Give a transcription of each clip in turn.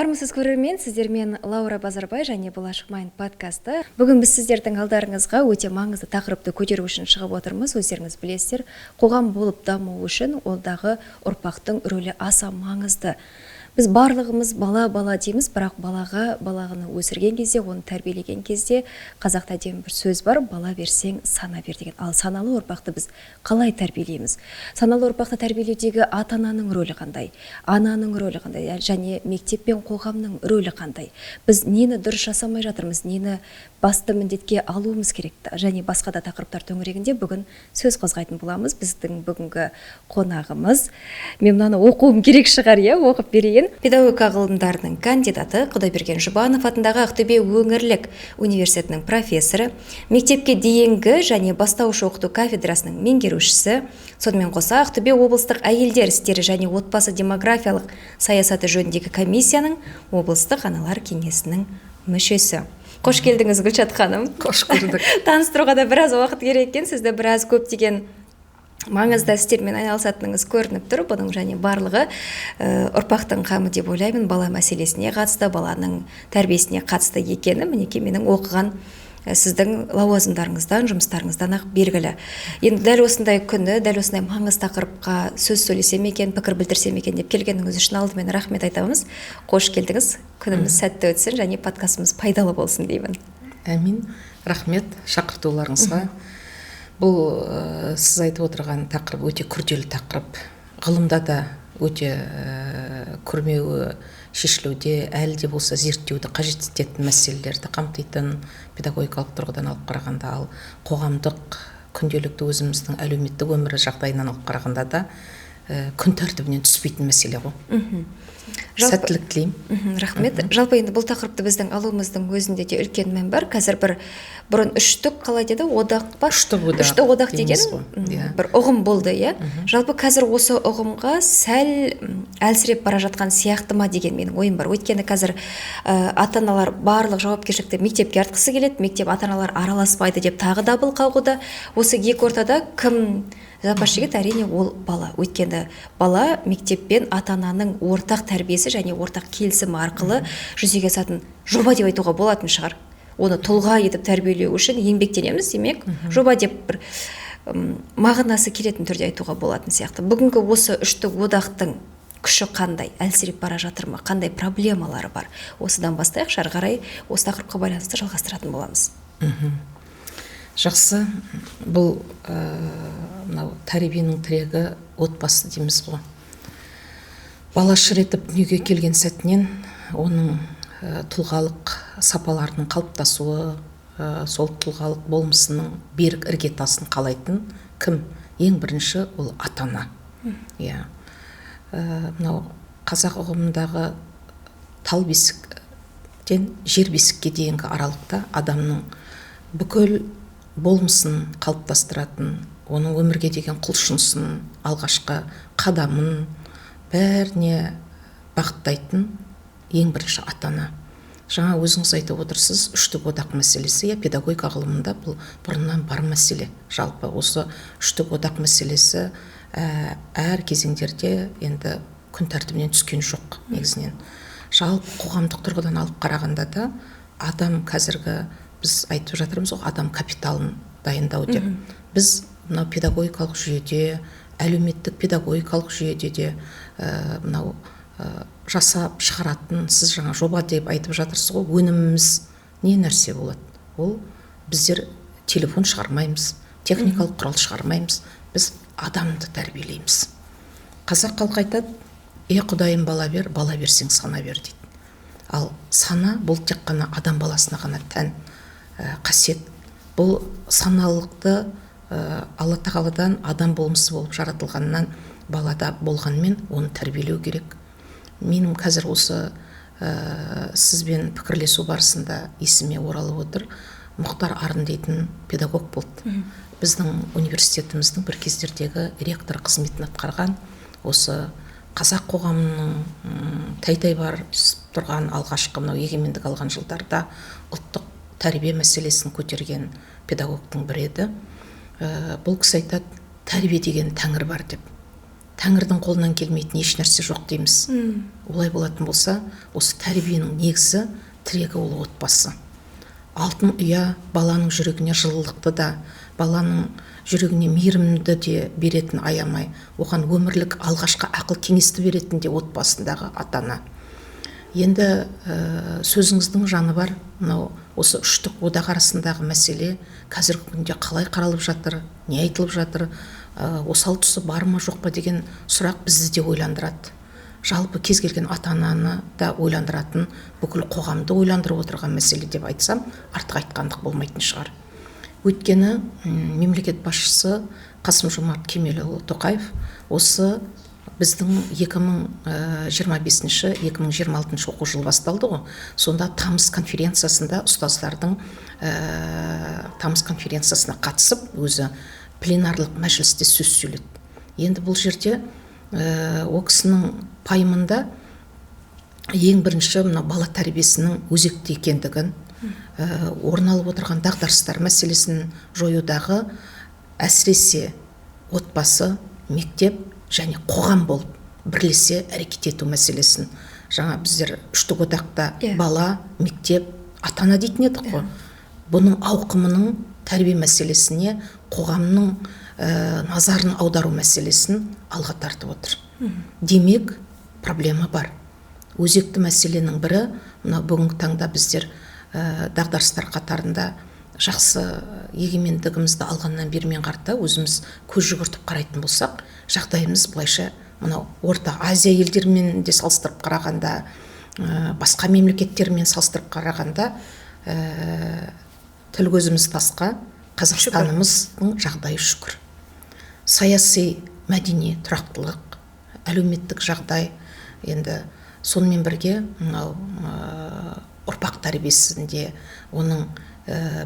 Армысыз, көрермен, сіздермен Лаура Базарбай және бұл Ашық Майнд подкасты. Бүгін біз сіздердің алдарыңызға өте маңызды тақырыпты көтеру үшін шығып отырмыз. Өздеріңіз білесіздер, қоғам болып даму үшін ондағы ұрпақтың рөлі аса маңызды. Біз барлығымыз бала-бала дейміз, бірақ баланы өсірген кезде, оны тәрбиелеген кезде қазақта әдемі бір сөз бар: бала берсең, сана бер деген. Ал саналы ұрпақты біз қалай тәрбиелейміз? Саналы ұрпақты тәрбиелеудегі ата-ананың рөлі қандай? Ананың рөлі қандай? Және мектеп пен қоғамның рөлі қандай? Біз нені дұрыс жасамай жатырмыз, нені басты міндетке алуымыз керек? Және басқа да тақырыптар төңірегінде бүгін сөз қозғайтын боламыз. Біздің бүгінгі қонағымыз, мен мынаны оқуым керек шығар, иә, оқып берейін. Педагогика ғылымдарының кандидаты, Құдайберген Жұбанов атындағы Ақтөбе өңірлік университетінің профессоры, мектепке дейінгі және бастауыш оқыту кафедрасының меңгерушісі, сонымен қоса Ақтөбе облыстық әйелдер істері және отбасы демографиялық саясаты жөніндегі комиссияның облыстық аналар кеңесінің мүшесі. Қош келдіңіз, Гүлшат ханым. Қош көрдік. Таныстыруға да біраз уақыт керек екен. Сізді біраз көптеген маңызды істермен айналысатыныңыз көрініп тұр. Бұның және барлығы ұрпақтың қамы деп ойлаймын. Бала мәселесіне қатысты, баланың тәрбиесіне қатысты екені мінекей менің оқыған сіздің лауазымдарыңыздан, жұмыстарыңыздан ақ белгілі. Енді дәл осындай күні, дәл осындай маңызды тақырыпқа сөз сөйлесем екен, пікір білдірсем екен деп келгеніңіз үшін алдымен рахмет айтамыз. Қош келдіңіз. Күніміз сәтті өтсін және подкастымыз пайдалы болсын деймін. Әмин. Рахмет шақыртуларыңызға. Бұл сіз айтып отырған тақырып өте күрделі тақырып. Ғылымда да өте күрмеуі шешілуде, әлі де болса зерттеуді қажет ететін мәселелерді қамтитын педагогикалық тұрғыдан алып қарағанда, ал қоғамдық күнделікті өзіміздің әлеуметтік өмірі жағдайынан алып қарағанда да күн тәртібінен түспейтін мәселе ғой. Сәттілік тілеймін. Рахмет. Жалпы енді бұл тақырыпты біздің алуымыздың өзінде де үлкен мән бар. Қазір бір бұрын үштік қалай деді, одақ па? Үштік одақ. Үштік одақ деген бір ұғым болды, иә. Жалпы қазір осы ұғымға сәл әлсіреп бара жатқан сияқты ма деген менің ойым бар. Өйткені қазір ата-аналар барлық жауапкершілікті мектепке артқысы келеді, мектеп ата-аналар араласпайды деп тағы дабыл қағуда. Осы екі ортада кім жапа шегеді? Әрине ол бала. Өйткені бала мектеп пен ата-ананың ортақ тәрбиесі және ортақ келісімі арқылы жүзеге асатын жоба деп айтуға болатын шығар. Оны тұлға етіп тәрбиелеу үшін еңбектенеміз, демек жоба деп бір мағынасы келетін түрде айтуға болатын сияқты. Бүгінгі осы үштік одақтың күші қандай, әлсіреп бара жатыр ма, қандай проблемалары бар? Осыдан бастайықшы, ары қарай осы тақырыпқа байланысты жалғастыратын боламыз. Жақсы. Бұл мынау тәрбиенің тірегі отбасы дейміз ғой. Бала шыр етіп дүниеге келген сәтінен оның тұлғалық сапаларының қалыптасуы, сол тұлғалық болмысының берік іргетасын қалайтын кім? Ең бірінші ол ата-ана. Иә. Мынау қазақ ұғымындағы тал бесіктен жер бесікке дейінгі аралықта адамның бүкіл болмысын қалыптастыратын, оның өмірге деген құлшынысын, алғашқы қадамын бәріне бағыттайтын ең бірінші ата-ана. Жаңа өзіңіз айтып отырсыз, үштік одақ мәселесі, иә, педагогика ғылымында бұл бұрыннан бар мәселе. Жалпы осы үштік одақ мәселесі әр кезеңдерде енді күн тәртібінен түскен жоқ негізінен. Жалпы қоғамдық тұрғыдан алып қарағанда да адам қазіргі біз айтып жатырмыз ғой, адам капиталын дайындау деп. Біз мынау педагогикалық жүйеде, әлеуметтік педагогикалық жүйеде де мынау жасап шығаратын, сіз жаңа жоба деп айтып жатырсыз ғой, өніміміз не нәрсе болады? Ол біздер телефон шығармаймыз, техникалық құрал шығармаймыз, біз адамды тәрбиелейміз. Қазақ халқы айтады, е Құдайым бала бер, бала берсең сана бер дейді. Ал сана бұл тек қана адам баласына ғана тән қасиет. Бұл саналықты Алла тағаладан адам болмысы болып жаратылғаннан балада болғанмен оны тәрбиелеу керек. Менің қазір осы сізбен пікірлесу барысында есіме оралып отыр, Мұхтар Арын дейтін педагог болды. Біздің университетіміздің бір кездердегі ректор қызметін атқарған, осы қазақ қоғамының тәй-тәй барып тұрған алғашқы мынау егемендік алған жылдарда ұлттық тәрбие мәселесін көтерген педагогтың бірі еді. Бұл кісі айтады, тәрбие деген тәңір бар деп. Тәңірдің қолынан келмейтін еш нәрсе жоқ дейміз. Олай болатын болса, осы тәрбиенің негізі, тірегі ол отбасы. Алтын ұя баланың жүрегіне жылылықты да, баланың жүрегіне мейірімді де беретін аямай, оған өмірлік алғашқы ақыл кеңесті беретін де отбасындағы ата-ана. Енді сөзіңіздің жаны бар, мынау осы үштік одақ арасындағы мәселе қазіргі күнде қалай қаралып жатыр, не айтылып жатыр, осал тұсы бар ма жоқ па деген сұрақ бізді де ойландырады. Жалпы кез келген ата-ананы да ойландыратын, бүкіл қоғамды ойландырып отырған мәселе деп айтсам, артық айтқандық болмайтын шығар. Өйткені мемлекет басшысы Қасым-Жомарт Кемелұлы Тоқаев осы біздің 2025-, 2026 оқу жылы басталды ғой. Сонда тамыз конференциясында ұстаздардың тамыз конференциясына қатысып, өзі пленарлық мәжілісте сөз сөйледі. Енді бұл жерде ол кісінің пайымында ең бірінші мына бала тәрбиесінің өзекті екендігін, орын алып отырған дағдарыстар мәселесін жоюдағы әсіресе отбасы, мектеп және қоғам болып бірлесе әрекет ету мәселесін. Жаңа біздер үштік одақта бала, мектеп, ата-ана дейтін едік қой. Бұның ауқымының тәрбие мәселесіне қоғамның назарын аудару мәселесін алға тартып отыр. Демек, проблема бар. Өзекті мәселенің бірі, мына бүгінгі таңда біздер дағдарыстар қатарында жақсы егемендігімізді алғаннан бермен қарата өзіміз көз жүгіртіп қарайтын болсақ, жағдайымыз былайша мынау Орта Азия елдерімен де салыстырып қарағанда, басқа мемлекеттермен салыстырып қарағанда, тіл көзіміз тасқа, Қазақстанымыздың жағдайы шүкір. Саяси, мәдени тұрақтылық, әлеуметтік жағдай, енді сонымен бірге мынау ұрпақ тәрбиесінде оның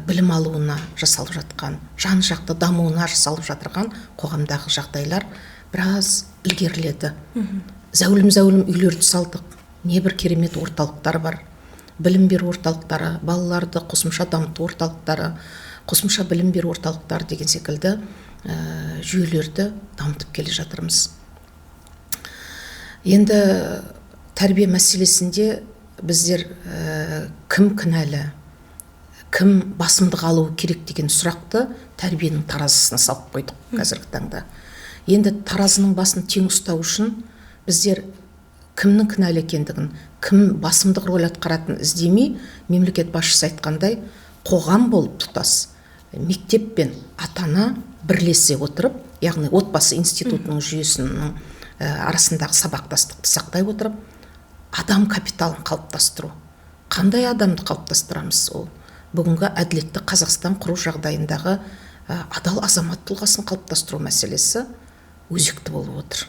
білім алуына жасалып жатқан, жан-жақты дамуына жасалып жатырған қоғамдағы жағдайлар біраз ілгеріледі. Зәулім-зәулім үйлерді салдық, небір керемет орталықтар бар, білім беру орталықтары, балаларды қосымша дамыту орталықтары, қосымша білім беру орталықтары деген секілді жүйелерді дамытып келе жатырмыз. Енді тәрбие мәселесінде біздер кім кінәлі, кім басымдық алуы керек деген сұрақты тәрбиенің таразысына салып қойдық қазіргі таңда. Енді таразының басын тең ұстау үшін біздер кімнің кінәлі екендігін, кім басымдық рөл атқаратынын іздемей, мемлекет басшысы айтқандай, қоғам болып тұтас мектеп пен ата-ана бірлесе отырып, яғни отбасы институтының жүйесінің арасындағы сабақтастықты сақтай отырып, адам капиталын қалыптастыру. Қандай адамды қалыптастырамыз? Ол бүгінгі әділетті Қазақстан құру жағдайындағы адал азамат тұлғасын қалыптастыру мәселесі өзекті болып отыр.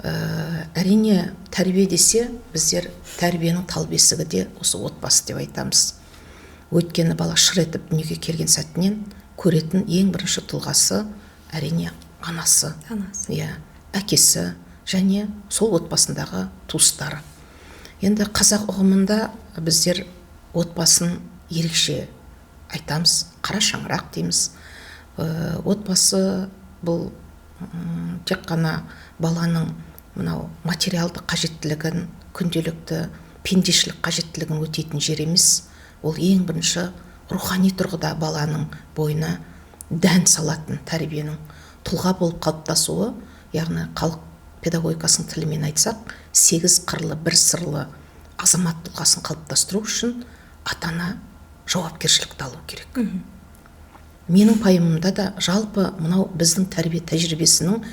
Әрине, тәрбие десе, біздер тәрбиенің тал бесігі де осы отбасы деп айтамыз. Өйткені бала шыр етіп дүниеге келген сәтінен көретін ең бірінші тұлғасы әрине анасы. Анасы. Иә, әкесі және сол отбасындағы туыстары. Енді қазақ ұғымында біздер отбасын ерекше айтамыз, қара шаңырақ дейміз. Отбасы бұл тек қана баланың мынау материалдық қажеттілігін, күнделікті пендешілік қажеттілігін өтейтін жер емес. Ол ең бірінші рухани тұрғыда баланың бойына дән салатын тәрбиенің тұлға болып қалыптасуы, яғни халық педагогикасының тілімен айтсақ, 8 қырлы, 1 сырлы азамат тұлғасын қалыптастыру үшін ата-ана жауапкершілікті алу керек. Менің пайымымда да жалпы мынау біздің тәрбие тәжірибесінің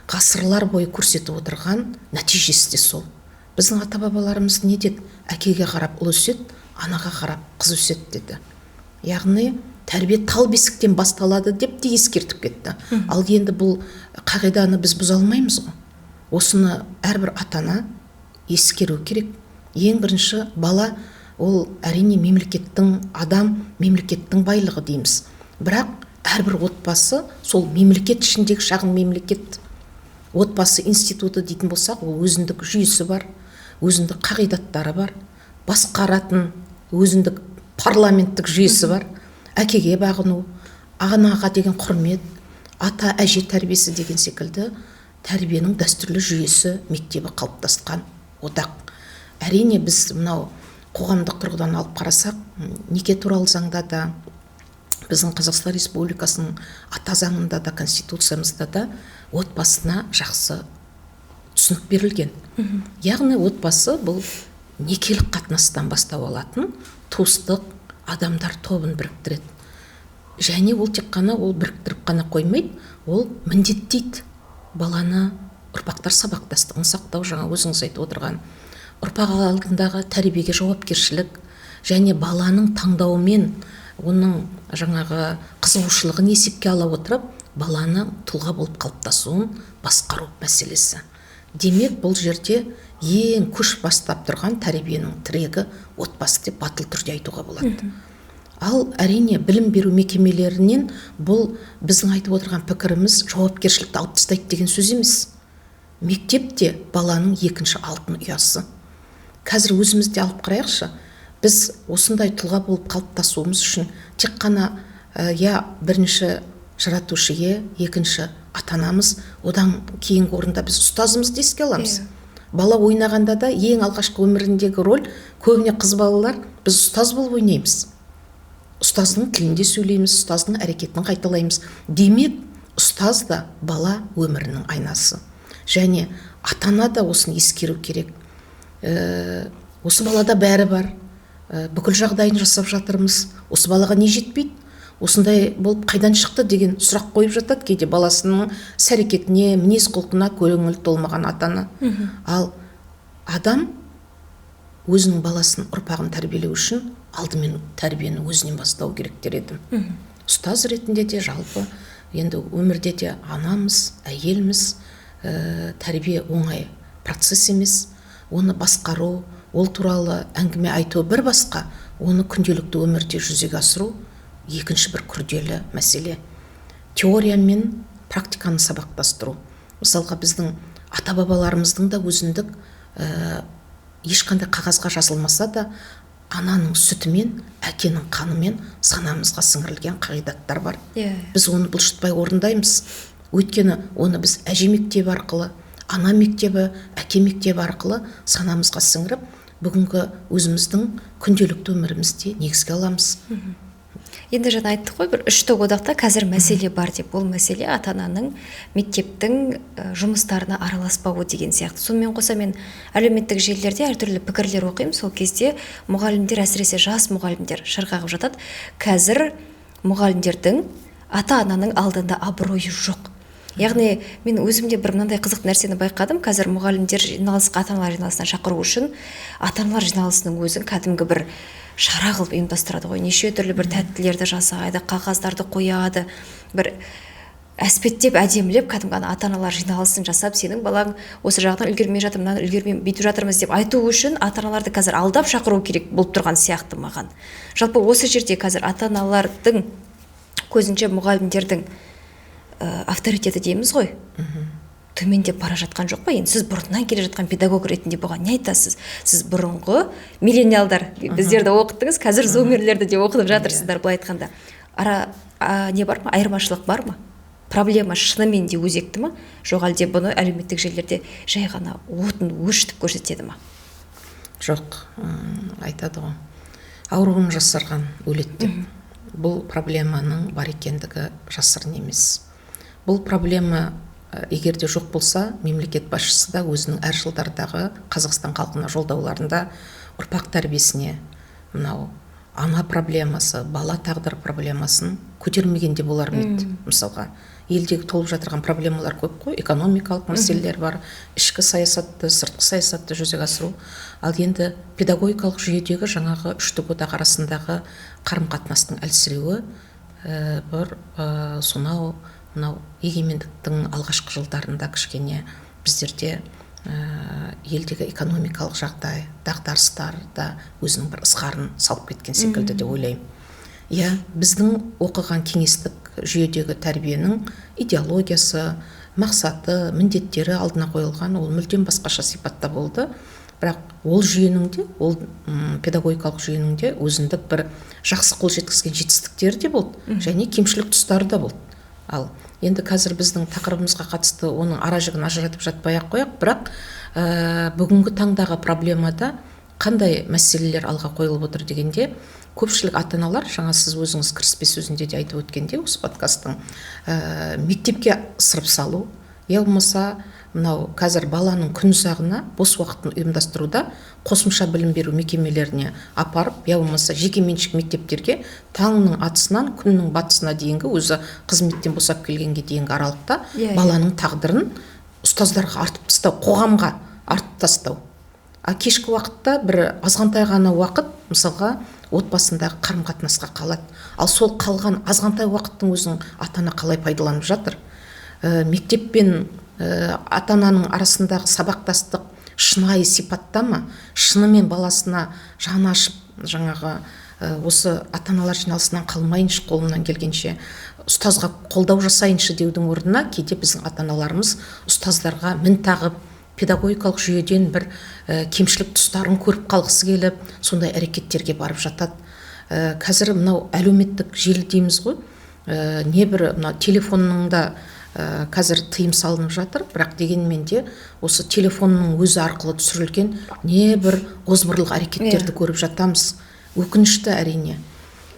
ғасырлар бойы көрсетіп отырған нәтижесі де сол. Біздің ата-бабаларымыз не деді? Әкеге қарап ұл өседі, анаға қарап қыз өседі деді. Яғни тәрбие тал бесіктен басталады деп те ескертіп кетті. Ал енді бұл қағиданы біз бұза алмаймыз ғой. Осыны әрбір ата-ана ескеру керек. Ең бірінші бала ол әрине мемлекеттің адам, мемлекеттің байлығы дейміз. Бірақ әрбір отбасы сол мемлекет ішіндегі шағын мемлекет. Отбасы институты дейтін болсақ, ол өзіндік жүйесі бар, өзіндік қағидаттары бар, басқаратын өзіндік парламенттік жүйесі бар. Әкеге бағыну, анаға деген құрмет, ата әже тәрбиесі деген секілді тәрбиенің дәстүрлі жүйесі мектебі қалыптасқан одақ. Әрине, біз мынау қоғамдық тұрғыдан алып қарасақ, неке туралы заңда да, біздің Қазақстан Республикасының ата заңында да, конституциямызда да отбасына жақсы түсінік берілген. Яғни отбасы бұл некелік қатынастан бастау алатын туыстық адамдар тобын біріктіреді. Және ол тек қана ол біріктіріп қана қоймайды, ол міндеттейді баланы ұрпақтар сабақтастығын сақтау, жаңа өзіңіз айтып отырған ұрпақ алдындағы тәрбиеге жауапкершілік және баланың таңдауымен оның жаңағы қызығушылығын есепке ала отырып, баланы тұлға болып қалыптасуын басқару мәселесі. Демек, бұл жерде ең күш бастап тұрған тәрбиенің тірегі отбасы деп батыл түрде айтуға болады. Ал әрине, білім беру мекемелерінен бұл біздің айтып отырған пікіріміз жауапкершілікті алып тастайды деген сөз емес. Мектеп те баланың екінші алтын ұясы. Қазір өзіміз де алып қарайықшы, біз осындай тұлға болып қалыптасуымыз үшін тек қана я бірінші жаратушы ие, екінші ата-анамыз, одан кейінгі орында біз ұстазымызды еске аламыз. Бала ойнағанда да ең алғашқы өміріндегі роль көбіне қыз балалар біз ұстаз болып ойнаймыз. Ұстаздың тілінде сөйлейміз, ұстаздың әрекетін қайталаймыз. Демек, ұстаз да бала өмірінің айнасы. Және ата-ана да осыны ескеру керек. Осы балада бәрі бар, бүкіл жағдайын жасап жатырмыз, осы балаға не жетпейді, осындай болып қайдан шықты деген сұрақ қойып жатады кейде баласының іс әрекетіне, мінез құлқына көңіл толмаған ата-ана. Ал адам өзінің баласын, ұрпағын тәрбиелеу үшін алдымен тәрбиені өзінен бастау керек дер едім. Ұстаз ретінде де, жалпы енді өмірде де анамыз, әйелміз, тәрбие оңай процесс емес. Оны басқару, ол туралы әңгіме айту бір басқа, оны күнделікті өмірде жүзеге асыру екінші бір күрделі мәселе. Теория мен практиканы сабақтастыру. Мысалға, біздің ата-бабаларымыздың да өзіндік ешқандай қағазға жазылмаса да ананың сүтімен, әкенің қанымен санамызға сіңірілген қағидаттар бар. Біз оны бұлжытпай орындаймыз. Өйткені оны біз әже мектебі арқылы, ана мектебі, әке мектебі арқылы санамызға сіңіріп, бүгінгі өзіміздің күнделікті өмірімізде негізге аламыз. Енді жаңа айттық қой, бір үштік одақта қазір мәселе бар деп. Ол мәселе ата-ананың мектептің жұмыстарына араласпауы деген сияқты. Сонымен қоса мен әлеуметтік желілерде әртүрлі пікірлер оқимын. Сол кезде мұғалімдер, әсіресе жас мұғалімдер шырқағып жатады. Қазір мұғалімдердің ата-ананың алдында абыройы жоқ. Яғни мен өзімде бір мынандай қызық нәрсені байқадым. Қазір мұғалімдер жиналысқа, ата-аналар жиналысына шақыру үшін ата-аналар жиналысының өзін кәдімгі бір шара қылып ұйымдастырады ғой. Неше түрлі бір тәттілерді жасайды, қағаздарды қояды, бір әспеттеп, әдемілеп кәдімгі ата-аналар жиналысын жасап, сенің балаң осы жағынан үлгермей жатыр, мынаны үлгермей бүйтіп жатырмыз деп айту үшін ата-аналарды қазір алдап шақыру керек болып тұрған сияқты маған. Жалпы осы жерде қазір ата-аналардың көзінше мұғалімдердің авторитеті дейміз ғой, төмендеп бара жатқан жоқ па? Енді сіз бұрыннан келе жатқан педагог ретінде бұған не айтасыз? Сіз бұрынғы миллениалдар, біздерді оқыттыңыз, қазір зумерлерді де оқытып жатырсыздар, былай айтқанда. Не бар ма? Айырмашылық бар ма? Проблема шынымен де өзекті ма? Жоқ әлде бұны әлеуметтік желілерде жай ғана отын өршітіп көрсетеді ма? Жоқ, айтады ғой, ауруын жасырған өледі деп. Бұл проблеманың бар екендігі жасырын емес. Бұл проблема егер де жоқ болса, мемлекет басшысы да өзінің әр жылдардағы Қазақстан халқына жолдауларында ұрпақ тәрбиесіне, мынау ана проблемасы, бала тағдыры проблемасын көтермеген де болар ма еді. Мысалға, елдегі толып жатырған проблемалар көп қой, экономикалық мәселелер бар, ішкі саясатты, сыртқы саясатты жүзеге асыру. Ал енді педагогикалық жүйедегі жаңағы үштік одақ арасындағы қарым-қатынастың әлсіреуі бір сонау мынау егемендіктің алғашқы жылдарында кішкене біздерде елдегі экономикалық жағдай, дағдарыстар да өзінің бір ызғарын салып кеткен секілді деп ойлаймын. Иә, біздің оқыған кеңестік жүйедегі тәрбиенің идеологиясы, мақсаты, міндеттері алдына қойылған, ол мүлдем басқаша сипатта болды. Бірақ ол жүйенің де, ол педагогикалық жүйенің де өзіндік бір жақсы қол жеткізген жетістіктері де болды, және кемшілік тұстары да болды. Ал Енді қазір біздің тақырыбымызға қатысты оның ара жігін ажыратып жатпай ақ қояйық, бірақ бүгінгі таңдағы проблемада қандай мәселелер алға қойылып отыр дегенде, көпшілік ата-аналар, жаңа сіз өзіңіз кіріспе сөзінде де айтып өткенде осы подкасттың, мектепке ысырып салу, я болмаса мынау қазір баланың күн ұзағына бос уақытын ұйымдастыруда қосымша білім беру мекемелеріне апарып, я болмаса жекеменшік мектептерге таңның атысынан күннің батысына дейінгі, өзі қызметтен босап келгенге дейінгі аралықта баланың тағдырын ұстаздарға артып тастау, қоғамға артып тастау. А кешкі уақытта бір азғантай ғана уақыт мысалға отбасындағы қарым-қатынасқа қалады. Ал сол қалған азғантай уақыттың өзін ата-ана қалай пайдаланып жатыр? Мектеп пен ата-ананың арасындағы сабақтастық шынайы сипатта ма? Шынымен баласына жаны ашып, жаңағы осы ата-аналар жиналысынан қалмайыншы, қолымнан келгенше ұстазға қолдау жасайыншы деудің орнына кейде біздің ата-аналарымыз ұстаздарға мін тағып, педагогикалық жүйеден бір кемшілік тұстарын көріп қалғысы келіп, сондай әрекеттерге барып жатады. Қазір мынау әлеуметтік желі дейміз ғой, небір мынау телефонның да қазір тыйым салынып жатыр, бірақ дегенмен де осы телефонның өзі арқылы түсірілген небір озбырлық әрекеттерді көріп жатамыз. Өкінішті әрине.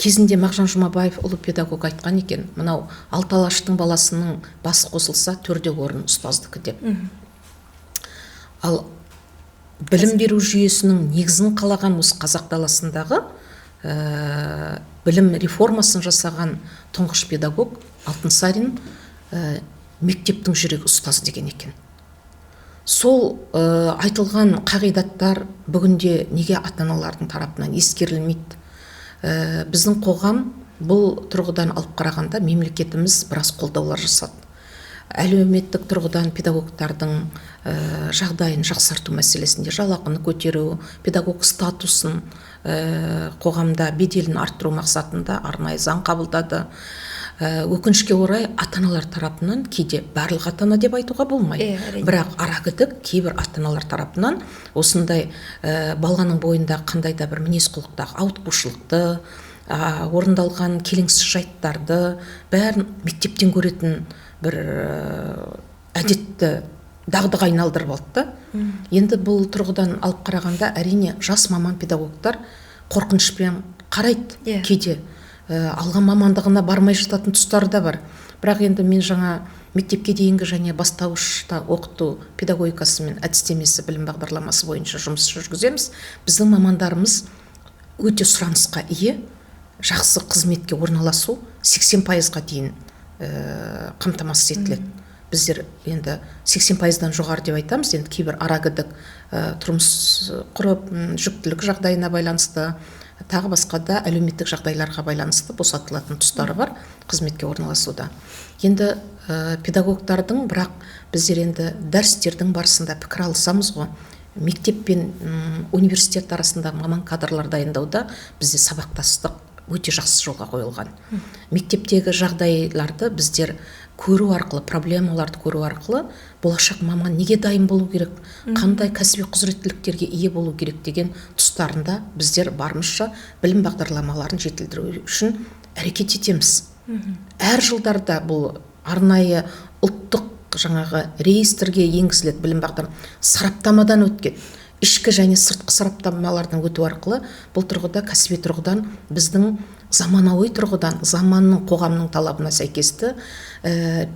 Кезінде Мағжан Жұмабаев ұлы педагог айтқан екен, мынау алты алаштың баласының басы қосылса төрдегі орын ұстаздікі деп. Ал білім беру жүйесінің негізін қалаған осы қазақ даласындағы білім реформасын жасаған тұңғыш педагог Алтынсарин мектептің жүрегі ұстаз деген екен. Сол айтылған қағидаттар бүгінде неге ата-аналардың тарапынан ескерілмейді? Біздің қоғам бұл тұрғыдан алып қарағанда мемлекетіміз біраз қолдаулар жасады. Әлеуметтік тұрғыдан педагогтардың жағдайын жақсарту мәселесінде жалақыны көтеру, педагог статусын қоғамда беделін арттыру мақсатында арнайы заң қабылдады. Өкінішке орай ата-аналар тарапынан кейде барлық ата-ана деп айтуға болмайды. Бірақ арагідік кейбір ата-аналар тарапынан осындай баланың бойында қандай да бір мінез-құлықтағы ауытқушылықты, орындалған келеңсіз жайттарды бәрін мектептен көретін бір әдетті дағдыға айналдырып алды да. Енді бұл тұрғыдан алып қарағанда әрине жас маман педагогтар қорқынышпен қарайды. Кейде алған мамандығына бармай жататын тұстары да бар. Бірақ енді мен жаңа мектепке дейінгі және бастауышта оқыту педагогикасы мен әдістемесі білім бағдарламасы бойынша жұмыс жүргіземіз. Біздің мамандарымыз өте сұранысқа ие, жақсы қызметке орналасу 80%-ға дейін қамтамасыз етіледі. Біздер енді 80%-дан жоғары деп айтамыз. Енді кейбір арагідік тұрмыс құрып, жүктілік жағдайына байланысты, тағы басқа да әлеуметтік жағдайларға байланысты босатылатын тұстары бар қызметке орналасуда. Енді педагогтардың, бірақ біздер енді дәрістердің барысында пікір алысамыз ғой. Мектеп пен университет арасында маман кадрлар дайындауда бізде сабақтастық өте жақсы жолға қойылған. Мектептегі жағдайларды біздер көру арқылы, проблемаларды көру арқылы болашақ маман неге дайын болу керек, қандай кәсіби құзыреттіліктерге ие болу керек деген тұстарында біздер барымызша білім бағдарламаларын жетілдіру үшін әрекет етеміз. Әр жылдарда бұл арнайы ұлттық жаңағы реестрге енгізіледі білім бағдарлама, сараптамадан өткен, ішкі және сыртқы сараптамалардан өту арқылы бұл тұрғыда кәсіби тұрғыдан біздің заманауи тұрғыдан заманның қоғамның талабына сәйкесті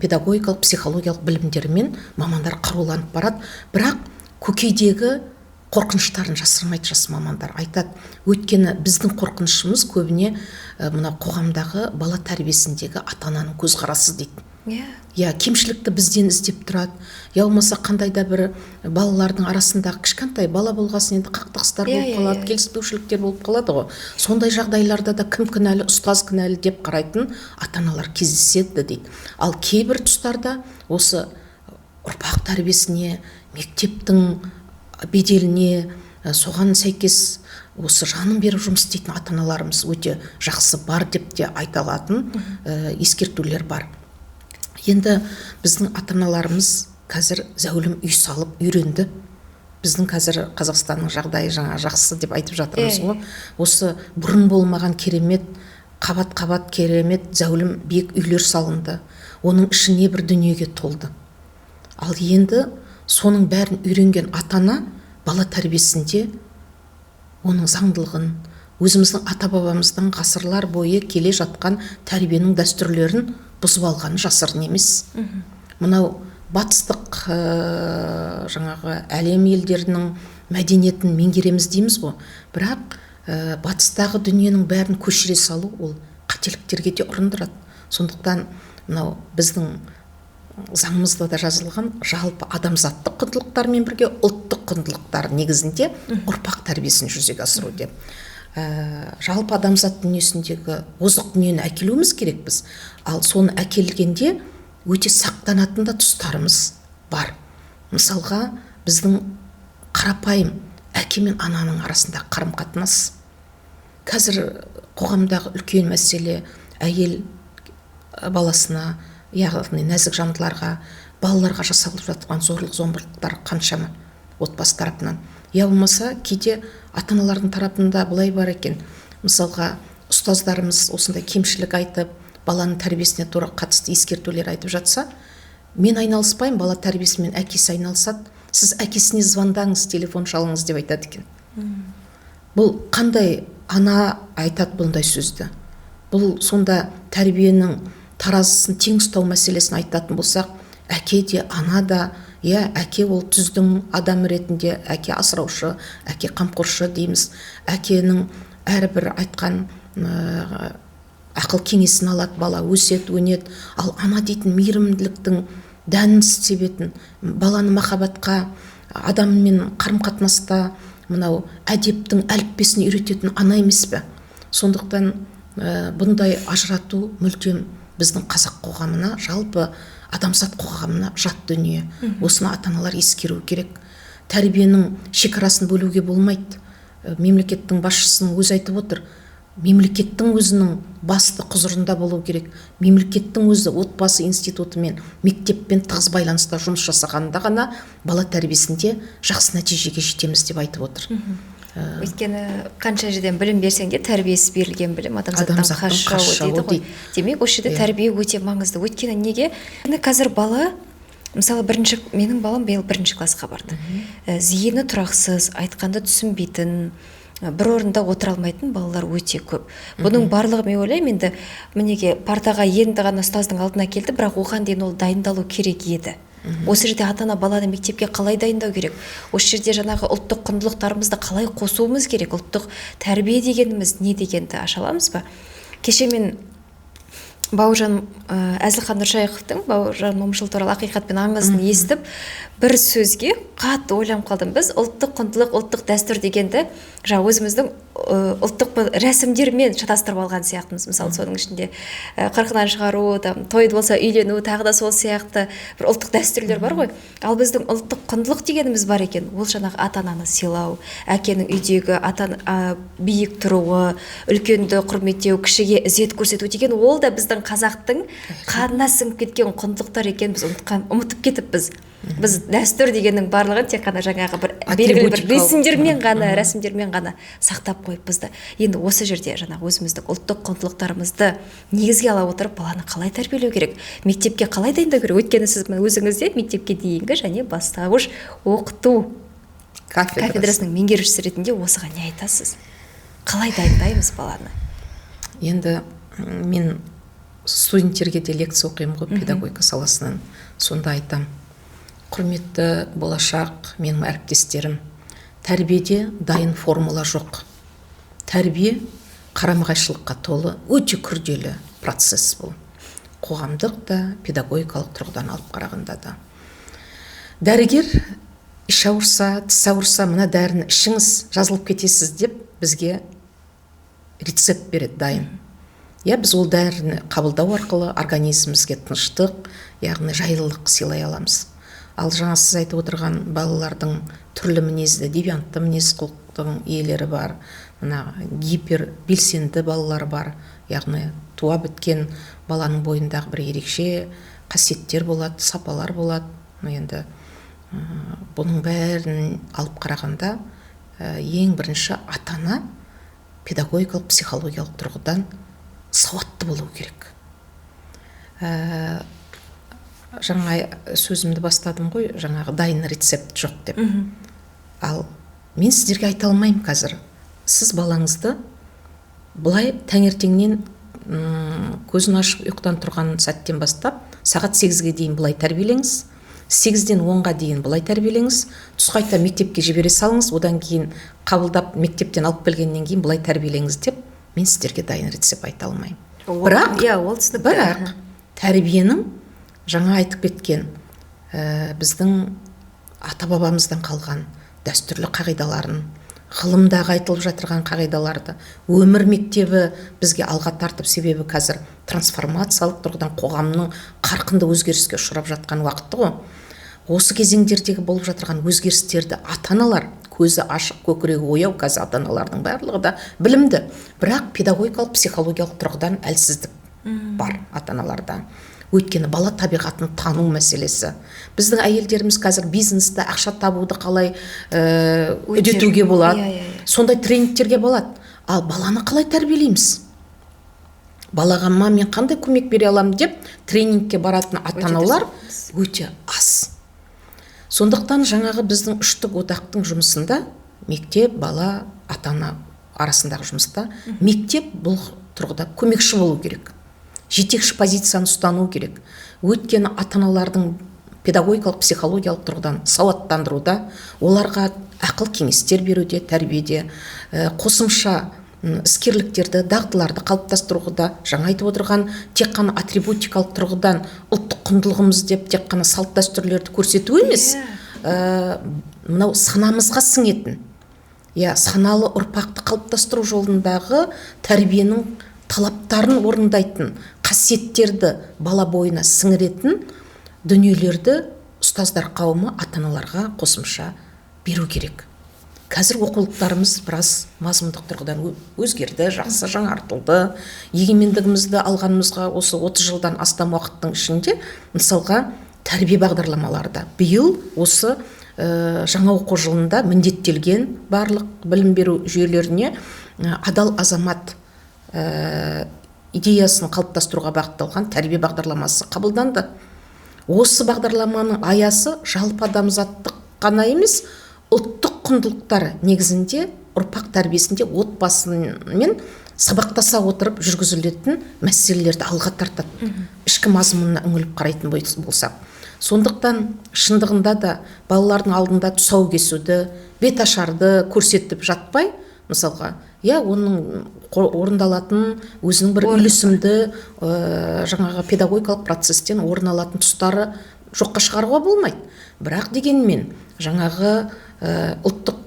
педагогикалық, психологиялық білімдермен мамандар қаруланып барады. Бірақ көкейдегі қорқыныштарын жасырмайды жас мамандар. Айтады, өйткені біздің қорқынышымыз көбіне мына қоғамдағы бала тәрбиесіндегі ата-ананың көзқарасы дейді. Иә, кемшілікті бізден іздеп тұрады. Я болмаса қандай да бір балалардың арасындағы кішкентай бала болғасын енді қақтығыстар болып қалады, келіспеушіліктер болып қалады ғой. Сондай жағдайларда да кім кінәлі, ұстаз кінәлі деп қарайтын ата-аналар кездеседі дейді. Ал кейбір тұстарда осы ұрпақ тәрбиесіне, мектептің беделіне, соған сәйкес осы жанын беріп жұмыс істейтін ата-аналарымыз өте жақсы бар деп те айта алатын ескертулер бар. Енді біздің ата-аналарымыз қазір зәулім үй салып үйренді. Біздің қазір Қазақстанның жағдайы жаңа жақсы деп айтып жатырмыз ғой. Осы бұрын болмаған керемет, қабат-қабат керемет зәулім биік үйлер салынды. Оның іші не бір дүниеге толды. Ал енді соның бәрін үйренген ата-ана бала тәрбиесінде оның заңдылығын, өзіміздің ата-бабамыздан ғасырлар бойы келе жатқан тәрбиенің дәстүрлерін бұзып алғаны жасырын емес. Мынау батыстық жаңағы әлем елдерінің мәдениетін меңгереміз дейміз ғой. Бірақ батыстағы дүниенің бәрін көшіре салу ол қателіктерге де ұрындырады. Сондықтан мынау біздің заңымызда да жазылған жалпы адамзаттық құндылықтармен бірге ұлттық құндылықтар негізінде ұрпақ тәрбиесін жүзеге асыру деп. Жалпы адамзат дүниесіндегі озық дүниені әкелуіміз керекпіз. Ал соны әкелгенде өте сақтанатын да тұстарымыз бар. Мысалға, біздің қарапайым әке мен ананың арасындағы қарым-қатынас. Қазір қоғамдағы үлкен мәселе әйел баласына, яғни нәзік жандыларға, балаларға жасалып жатқан зорлық зомбылықтар қаншама отбасы тарапынан. Я болмаса кейде ата-аналардың тарапында былай бар екен. Мысалға, ұстаздарымыз осындай кемшілік айтып, баланың тәрбиесіне тура қатысты ескертулер айтып жатса, мен айналыспаймын, бала тәрбиесімен әкесі айналысады, сіз әкесіне звондаңыз, телефон шалыңыз деп айтады екен. Бұл қандай ана айтады бұндай сөзді? Бұл сонда тәрбиенің таразысын тең ұстау мәселесін айтатын болсақ, әке де, ана да, иә, әке ол түздің адам ретінде, әке асыраушы, әке қамқоршы дейміз. Әкенің әрбір айтқан ақыл кеңесін алады бала, өседі, өнеді. Ал ана дейтін мейірімділіктің дәнін себетін, баланы махаббатқа, адаммен қарым-қатынаста мынау әдептің әліппесін үйрететін ана емес пе? Сондықтан бұндай ажырату мүлдем біздің қазақ қоғамына, жалпы адамзат қоғамына жат дүние. Осыны ата-аналар ескеру керек. Тәрбиенің шекарасын бөлуге болмайды. Мемлекеттің басшысының өзі айтып отыр. Мемлекеттің өзінің басты құзырында болу керек. Мемлекеттің өзі отбасы институтымен, мектеппен тығыз байланыста жұмыс жасағанда ғана бала тәрбиесінде жақсы нәтижеге жетеміз деп айтып отыр. Өйткені қанша жерден білім берсең де тәрбиесіз берілген білім адамзаттың қас жауы дейді ғой. Демек, осы жерде тәрбие өте маңызды. Өйткені неге? Қазір бала, мысалы, менің балам биыл бірінші классқа барды. Зейіні тұрақсыз, айтқанды түсінбейтін, бір орында отыра алмайтын балалар өте көп. Бұның барлығы, мен ойлаймын, енді мінеке партаға енді ғана ұстаздың алдына келді, бірақ оған дейін ол дайындалу керек еді. Осы жерде ата-ана баланы мектепке қалай дайындау керек? Осы жерде жаңағы ұлттық құндылықтарымызды қалай қосуымыз керек? Ұлттық тәрбие дегеніміз не дегенді аша аламыз ба? Кеше мен Бауыржан Әзілхан Нұршайықовтың Бауыржан Момышұлы туралы ақиқат пен аңызын естіп, бір сөзге қатты ойланып қалдым. Біз ұлттық құндылық, ұлттық дәстүр дегенді жаңа өзіміздің ұлттық рәсімдермен шатастырып алған сияқтымыз. Мысалы, соның ішінде қырқынан шығару, той болса үйлену, тағы да сол сияқты бір ұлттық дәстүрлер бар ғой. Ал біздің ұлттық құндылық дегеніміз бар екен. Ол жаңағы ата-ананы сыйлау, әкенің үйдегі биік тұруы, үлкенді құрметтеу, кішіге ізет көрсету деген ол да біздің қазақтың қанына сіңіп кеткен құндылықтар екен. Біз ұмытып кетіппіз. Біз дәстүр дегеннің барлығын тек қана жаңағы бір белгілі бір рәсімдермен ғана, рәсімдермен ғана сақтап қойыппыз да. Енді осы жерде жаңағы өзіміздің ұлттық құндылықтарымызды негізге ала отырып баланы қалай тәрбиелеу керек, мектепке қалай дайындау керек? Өйткені сіз өзіңіз де мектепке дейінгі және бастауыш оқыту кафедрасының меңгерушісі ретінде осыған не айтасыз? Қалай дайындаймыз баланы? Енді мен студенттерге де лекция оқимын ғой педагогика саласынан. Сонда айтам: құрметті болашақ менің әріптестерім, тәрбиеде дайын формула жоқ. Тәрбие қарама-қайшылыққа толы өте күрделі процесс бұл. Қоғамдық та, педагогикалық тұрғыдан алып қарағанда да. Дәрігер іш ауырса, тіс ауырса, мына дәріні ішіңіз, жазылып кетесіз деп бізге рецепт береді дайын. Я біз ол дәріні қабылдау арқылы организмімізге тыныштық, яғни жайлылық сыйлай аламыз. Ал жаңа сіз айтып отырған балалардың түрлі мінезді, девиантты мінез құлықтың иелері бар, мына гипер белсенді балалар бар, яғни туа біткен баланың бойындағы бір ерекше қасиеттер болады, сапалар болады. Енді бұның бәрін алып қарағанда, ең бірінші ата-ана педагогикалық, психологиялық тұрғыдан сауатты болу керек. Жаңа сөзімді бастадым ғой, жаңағы дайын рецепт жоқ деп. Ал мен сіздерге айта алмаймын қазір. Сіз балаңызды былай таңертеңнен көзін ашып ұйқыдан тұрған сәттен бастап сағат 8-ге дейін былай тәрбиелеңіз, 8-ден 10-ға дейін былай тәрбиелеңіз, түс қайта мектепке жібере салыңыз, одан кейін қабылдап мектептен алып келгеннен кейін былай тәрбиелеңіз деп мен сіздерге дайын рецепт айта алмаймын. Бірақ, иә, ол түсінікті. Бірақ тәрбиенің жаңа айтып кеткен біздің ата-бабамыздан қалған дәстүрлі қағидаларын, ғылымдағы айтылып жатырған қағидаларды өмір мектебі бізге алға тартып, себебі қазір трансформациялық тұрғыдан қоғамның қарқынды өзгеріске ұшырап жатқан уақыты ғой. Осы кезеңдердегі болып жатырған өзгерістерді ата-аналар көзі ашық, көкірегі ояу, қазір ата-аналардың барлығы да білімді, бірақ педагогикалық, психологиялық тұрғыдан әлсіздік бар ата-аналарда. Өйткені бала табиғатын тану мәселесі. Біздің әйелдеріміз қазір бизнесті, ақша табуды қалай үдетуге болады, сондай тренингтерге болады. Ал баланы қалай тәрбиелейміз? Балаға мен қандай көмек бере аламын деп тренингке баратын ата-аналар өте аз. Сондықтан жаңағы біздің үштік одақтың жұмысында мектеп, бала, ата-ана арасындағы жұмыста мектеп бұл тұрғыда көмекші болу керек. Жетекші позицияны ұстану керек. Өйткені ата-аналардың педагогикалық, психологиялық тұрғыдан сауаттандыруда, оларға ақыл кеңестер беруде, тәрбиеде, қосымша іскерліктерді, дағдыларды қалыптастыруда, жаңа айтып отырған тек қана атрибутикалық тұрғыдан ұлттық құндылығымыз деп тек қана салт дәстүрлерді көрсету емес, мынау санамызға сіңетін, саналы ұрпақты қалыптастыру жолындағы тәрбиенің талаптарын орындайтын, қасиеттерді бала бойына сіңіретін дүниелерді ұстаздар қауымы ата-аналарға қосымша беру керек. Қазір оқулықтарымыз біраз мазмұндық тұрғыдан өзгерді, жақсы жаңартылды. Егемендігімізді алғанымызға осы 30 жылдан астам уақыттың ішінде, мысалға, тәрбие бағдарламаларда биыл осы жаңа оқу жылында міндеттелген барлық білім беру жүйелеріне адал азамат идеясын қалыптастыруға бағытталған тәрбие бағдарламасы қабылданды. Осы бағдарламаның аясы жалпы адамзаттық қана емес, ұлттық құндылықтар негізінде ұрпақ тәрбиесінде отбасымен сабақтаса отырып жүргізілетін мәселелерді алға тартады. Ішкі мазмұнына үңіліп қарайтын болсақ. Сондықтан шындығында да балалардың алдында тұсау кесуді, бет ашарды көрсетіп жатпай, мысалға, оның орындалатын өзінің бір үйлесімді жаңағы педагогикалық процестен орын алатын тұстары жоққа шығаруға болмайды. Бірақ дегенмен жаңағы ұлттық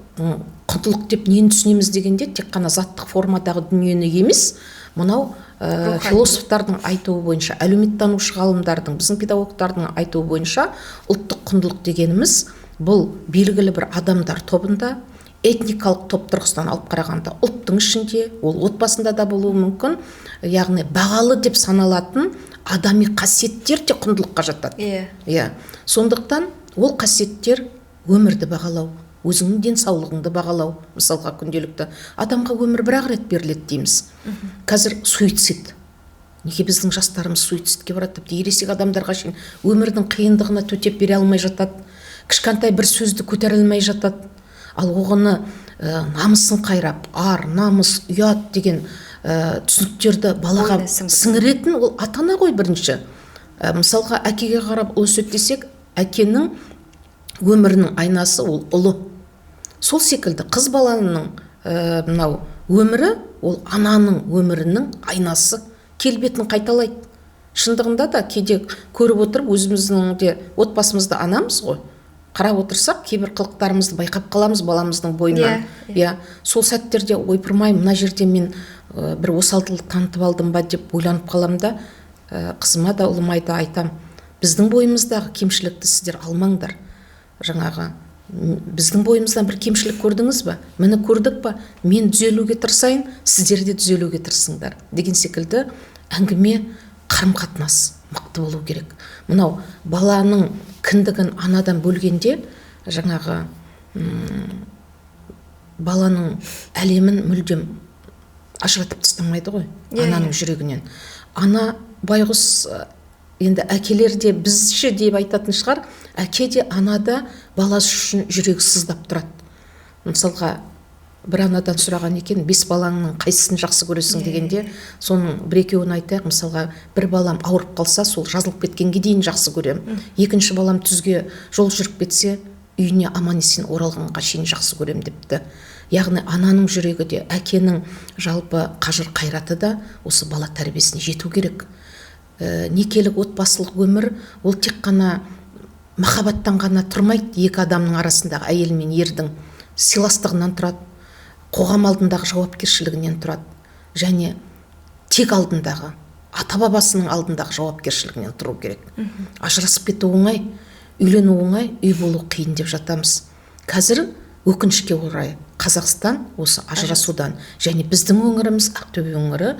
құндылық деп нені түсінеміз дегенде тек қана заттық формадағы дүниені емес, мынау философтардың айтуы бойынша, әлеуметтанушы ғалымдардың, біздің педагогтардың айтуы бойынша ұлттық құндылық дегеніміз бұл белгілі бір адамдар тобында, этникалық топ тұрғысынан алып қарағанда ұлттың ішінде, ол отбасында да болуы мүмкін, яғни бағалы деп саналатын адами қасиеттер де құндылыққа жатады. Иә. Сондықтан ол қасиеттер өмірді бағалау, өзіңнің денсаулығыңды бағалау, мысалға күнделікті адамға өмір бір-ақ рет беріледі дейміз. Қазір суицид. Неге біздің жастарымыз суицидке барады, тіпті ересек адамдарға шейін өмірдің қиындығына төтеп бере алмай жатады, кішкентай бір сөзді көтере алмай жатады. Ал оғаны намысын қайрап, ар, намыс, ұят деген түсініктерді балаға сіңіретін ол ата-ана ғой бірінші. Мысалға, әкеге қарап ұл өседі десек, әкенің өмірінің айнасы ол ұлы. Сол секілді қыз баланың мынау өмірі ол ананың өмірінің айнасы, келбетін қайталайды. Шындығында да кейде көріп отырып өзіміздің де отбасымызда анамыз ғой. Қарап отырсақ, кейбір қылықтарымызды байқап қаламыз баламыздың бойынан. Иә. Сол сәттерде ойпырмай, мына жерде мен бір осалдылық танытып алдым ба деп ойланып қалам да, қызыма да ұлыма да айтам, біздің бойымыздағы кемшілікті сіздер алмаңдар. Жаңағы біздің бойымыздан бір кемшілік көрдіңіз ба? Мені көрдік па? Мен түзелуге тырысайын, сіздер де түзелуге тырысыңдар деген секілді әңгіме, қарым-қатынас мықты болу керек. Мынау баланың кіндігін анадан бөлгенде жаңағы баланың әлемін мүлдем ажыратып тастамайды ғой, ананың жүрегінен. Ана байғұс Енді әкелер де бізше деп айтатын шығар, әке де ана да баласы үшін жүрегі сыздап тұрады. Мысалға, бір анадан сұраған екен, 5 балаңның қайсысын жақсы көресің дегенде, соның бір-екеуін айтайық. Мысалға, бір балам ауырып қалса, сол жазылып кеткенге дейін жақсы көремін. Екінші балам түзге жол жүріп кетсе, үйіне аман есен оралғанға шейін жақсы көремін депті. Яғни ананың жүрегі де, әкенің жалпы қажыр қайраты да осы бала тәрбиесіне жету керек. Некелік отбасылық өмір ол тек қана махаббаттан ғана тұрмайды, екі адамның арасындағы әйел мен ердің сыйластығынан тұрады, қоғам алдындағы жауапкершілігінен тұрады, және тек алдындағы, ата-бабасының алдындағы жауапкершілігінен тұру керек. Ажырасып кету оңай, үйлену оңай, үй болу қиын деп жатамыз. Қазір өкінішке орай Қазақстан осы ажырасудан, және біздің өңіріміз Ақтөбе өңірі,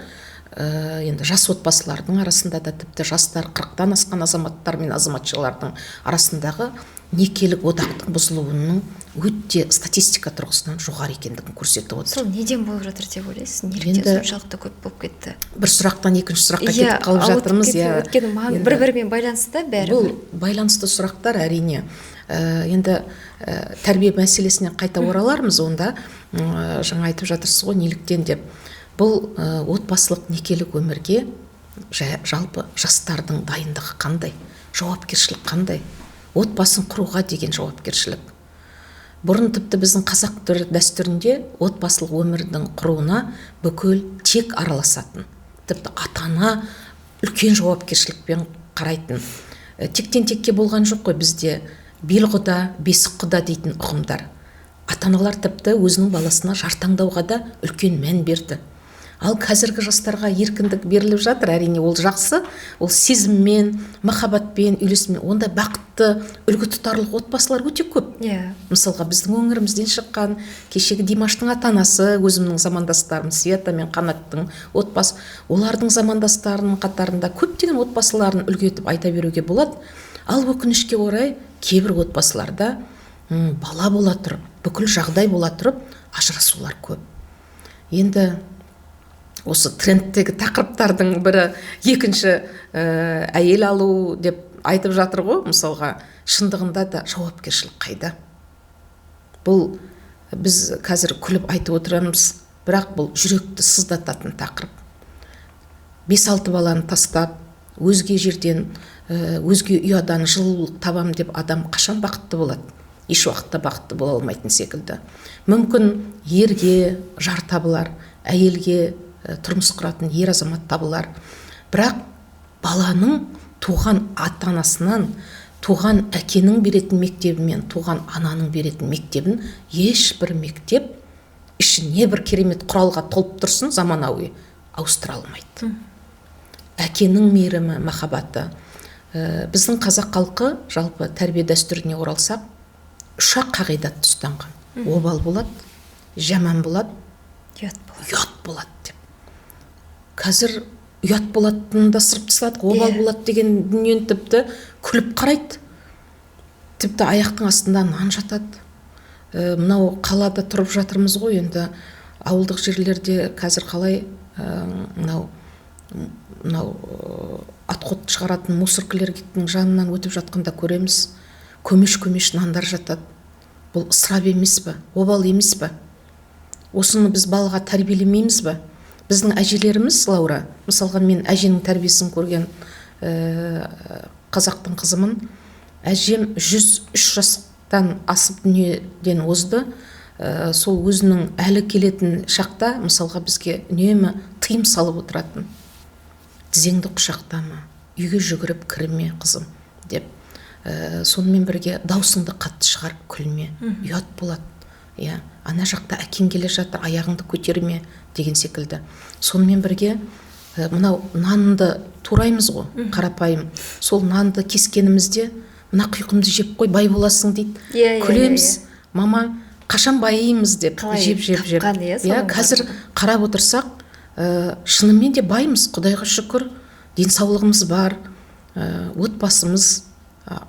енді жас отбасылардың арасында да, тіпті жастар 40-тан асқан азаматтар мен азаматшалардың арасындағы некелік одақтың бұзылуының өте статистика тұрғысынан жоғары екендігін көрсетіп отыр. Сол неден болып жатыр деп ойлайсыз? Неліктен соншалықты көп болып кетті? Бір сұрақтан екінші сұраққа кетіп қалып жатырмыз. Өйткені бір-бірімен байланысты да бәрі. Бұл байланысты сұрақтар әрине. Енді тәрбие мәселесіне қайта оралармыз онда. Жаңа айтып жатырсыз ғой, неліктен деп. Бұл отбасылық некелік өмірге жалпы жастардың дайындығы қандай, жауапкершілік қандай, отбасын құруға деген жауапкершілік. Бұрын тіпті біздің қазақ дәстүрінде отбасылық өмірдің құруына бүкіл тек араласатын, тіпті ата-ана үлкен жауапкершілікпен қарайтын. Тектен текке болған жоқ қой бізде бел құда, бесік құда дейтін ұғымдар. Ата-аналар тіпті өзінің баласына жар таңдауға да үлкен мән берді. Ал қазіргі жастарға еркіндік беріліп жатыр, әрине ол жақсы, ол сезіммен, махаббатпен, үйлесіммен, ондай бақытты, үлгі тұтарлық отбасылар өте көп. Мысалға, біздің өңірімізден шыққан кешегі Димаштың ата-анасы, өзімнің замандастарым Света мен Қанаттың отбасы, олардың замандастарының қатарында көптеген отбасыларын үлгі етіп айта беруге болады. Ал өкінішке орай кейбір отбасыларда бала бола тұрып, бүкіл жағдай бола тұрып, ажырасулар көп. Енді осы трендтегі тақырыптардың бірі екінші әйел алу деп айтып жатыр ғой. Мысалға, шындығында да жауапкершілік қайда? Бұл біз қазір күліп айтып отырамыз, бірақ бұл жүректі сыздататын тақырып. 5-6 баланы тастап, өзге жерден, өзге ұядан жылулық табам деп адам қашан бақытты болады? Еш уақытта бақытты бола алмайтын секілді. Мүмкін ерге жар табылар, әйелге тұрмыс құратын ер азамат табылар. Бірақ баланың туған ата-анасынан, туған әкенің беретін мектебімен, туған ананың беретін мектебін ешбір мектеп ішіне бір керемет құралға толып тұрсын заманауи ауыстыра алмайды. Әкенің мейірімі, махаббаты. Біздің қазақ халқы жалпы тәрбие дәстүріне оралсақ, үш-ақ қағидатты ұстанған. Обал болады, жаман болады, ұят болады деп. Қазір ұят болатынын да сырып тастадық, обал болады деген дүниені тіпті күліп қарайды. Тіпті аяқтың астында нан жатады. Мынау қалада тұрып жатырмыз ғой, енді ауылдық жерлерде қазір қалай мынау отход шығаратын мусоркілердің жанынан өтіп жатқанда көреміз, көмеш-көмеш нандар жатады. Бұл ысырап емес пе, обал емес пе? Осыны біз балаға тәрбиелемейміз бе? Біздің әжелеріміз, Лаура, мысалға мен әженің тәрбиесін көрген қазақтың қызымын. Әжем 103 жастан асып дүниеден озды. Сол өзінің әлі келетін шақта, мысалға бізге үнемі тыйым салып отыратын. Тізеңді құшақтама, үйге жүгіріп кірме, қызым деп. Сонымен бірге даусыңды қатты шығарып күлме, ұят болады. Иә, ана жақта әкең келе жатыр, аяғыңды көтерме деген секілді. Сонымен бірге мынау нанды тураймыз ғой, қарапайым. Сол нанды кескенімізде мына құйқымды жеп қой, бай боласың дейді. Күлеміз, мама, қашан байимыз деп жеп жеп жеп. Иә, қазір қарап отырсақ, шынымен де баймыз, Құдайға шүкір, денсаулығымыз бар, отбасымыз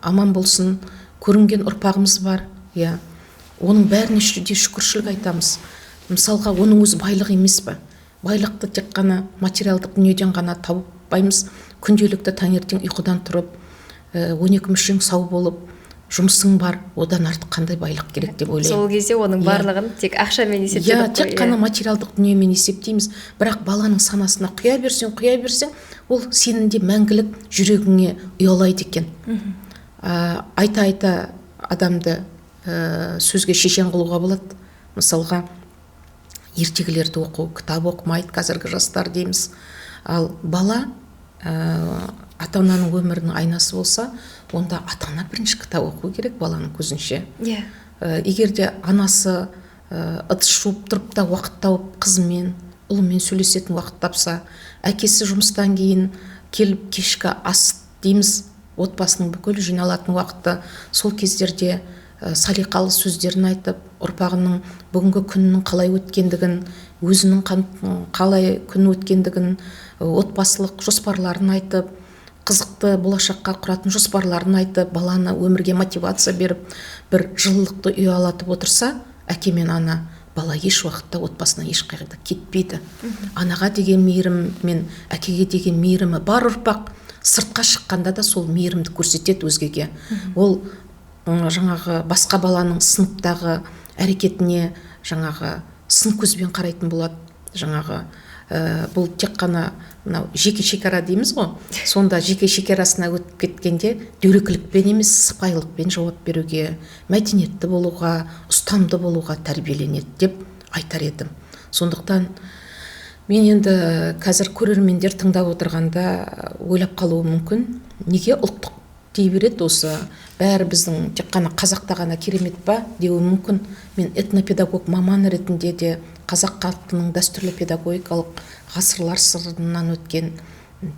аман болсын, көрінген ұрпағымыз бар. Иә. Оның бәріне де шүкіршілік айтамыз. Мысалға, оның өзі байлық емес пе? Байлықты тек қана материалдық дүниеден ғана тауыппаймыз. Күнделікті таңертең ұйқыдан тұрып, 12 мүшең сау болып, жұмысың бар, одан артық қандай байлық керек деп ойлаймын. Сол кезде оның барлығын тек ақшамен есептедік қой. Тек қана материалдық дүниемен есептейміз, бірақ баланың санасына құя берсең, ол сенің де мәңгілік жүрегіңе ұялайды екен. Айта-айта адамды сөзге шешен қылуға болады. Мысалға, ертегілерді оқу, кітап оқымайды қазіргі жастар дейміз. Ал бала ата-ананың өмірінің айнасы болса, онда ата-ана бірінші кітап оқу керек баланың көзінше. Егер де анасы ыдыс жуып тұрып та уақыт тауып қызымен, ұлымен сөйлесетін уақыт тапса, әкесі жұмыстан кейін келіп кешкі ас дейміз, отбасының бүкіл жиналатын уақыты, сол кездерде салиқалы сөздерін айтып, ұрпағының бүгінгі күнінің қалай өткендігін, өзінің қалай күн өткендігін, отбасылық жоспарларын айтып, қызықты болашаққа құратын жоспарларын айтып, баланы өмірге мотивация беріп, бір жылылықты ұялатып отырса, әке мен ана, бала еш уақытта отбасынан ешқайда кетпейді. Анаға деген мейірім мен әкеге деген мейірімі бар ұрпақ сыртқа шыққанда да сол мейірімді көрсетеді өзгеге. Ол жаңағы басқа баланың сыныптағы әрекетіне жаңағы сын көзбен қарайтын болады. Жаңағы бұл тек қана мынау жеке шекара дейміз ғой, сонда жеке шекарасына өтіп кеткенде дөрекілікпен емес, сыпайылықпен жауап беруге, мәдениетті болуға, ұстамды болуға тәрбиеленеді деп айтар едім. Сондықтан мен енді қазір көрермендер тыңдап отырғанда ойлап қалуы мүмкін, неге ұлттық дей береді осы, бәрі біздің тек қана қазақта ғана керемет па деуі мүмкін. Мен этнопедагог маман ретінде де қазақ халқының дәстүрлі педагогикалық ғасырлар сырынан өткен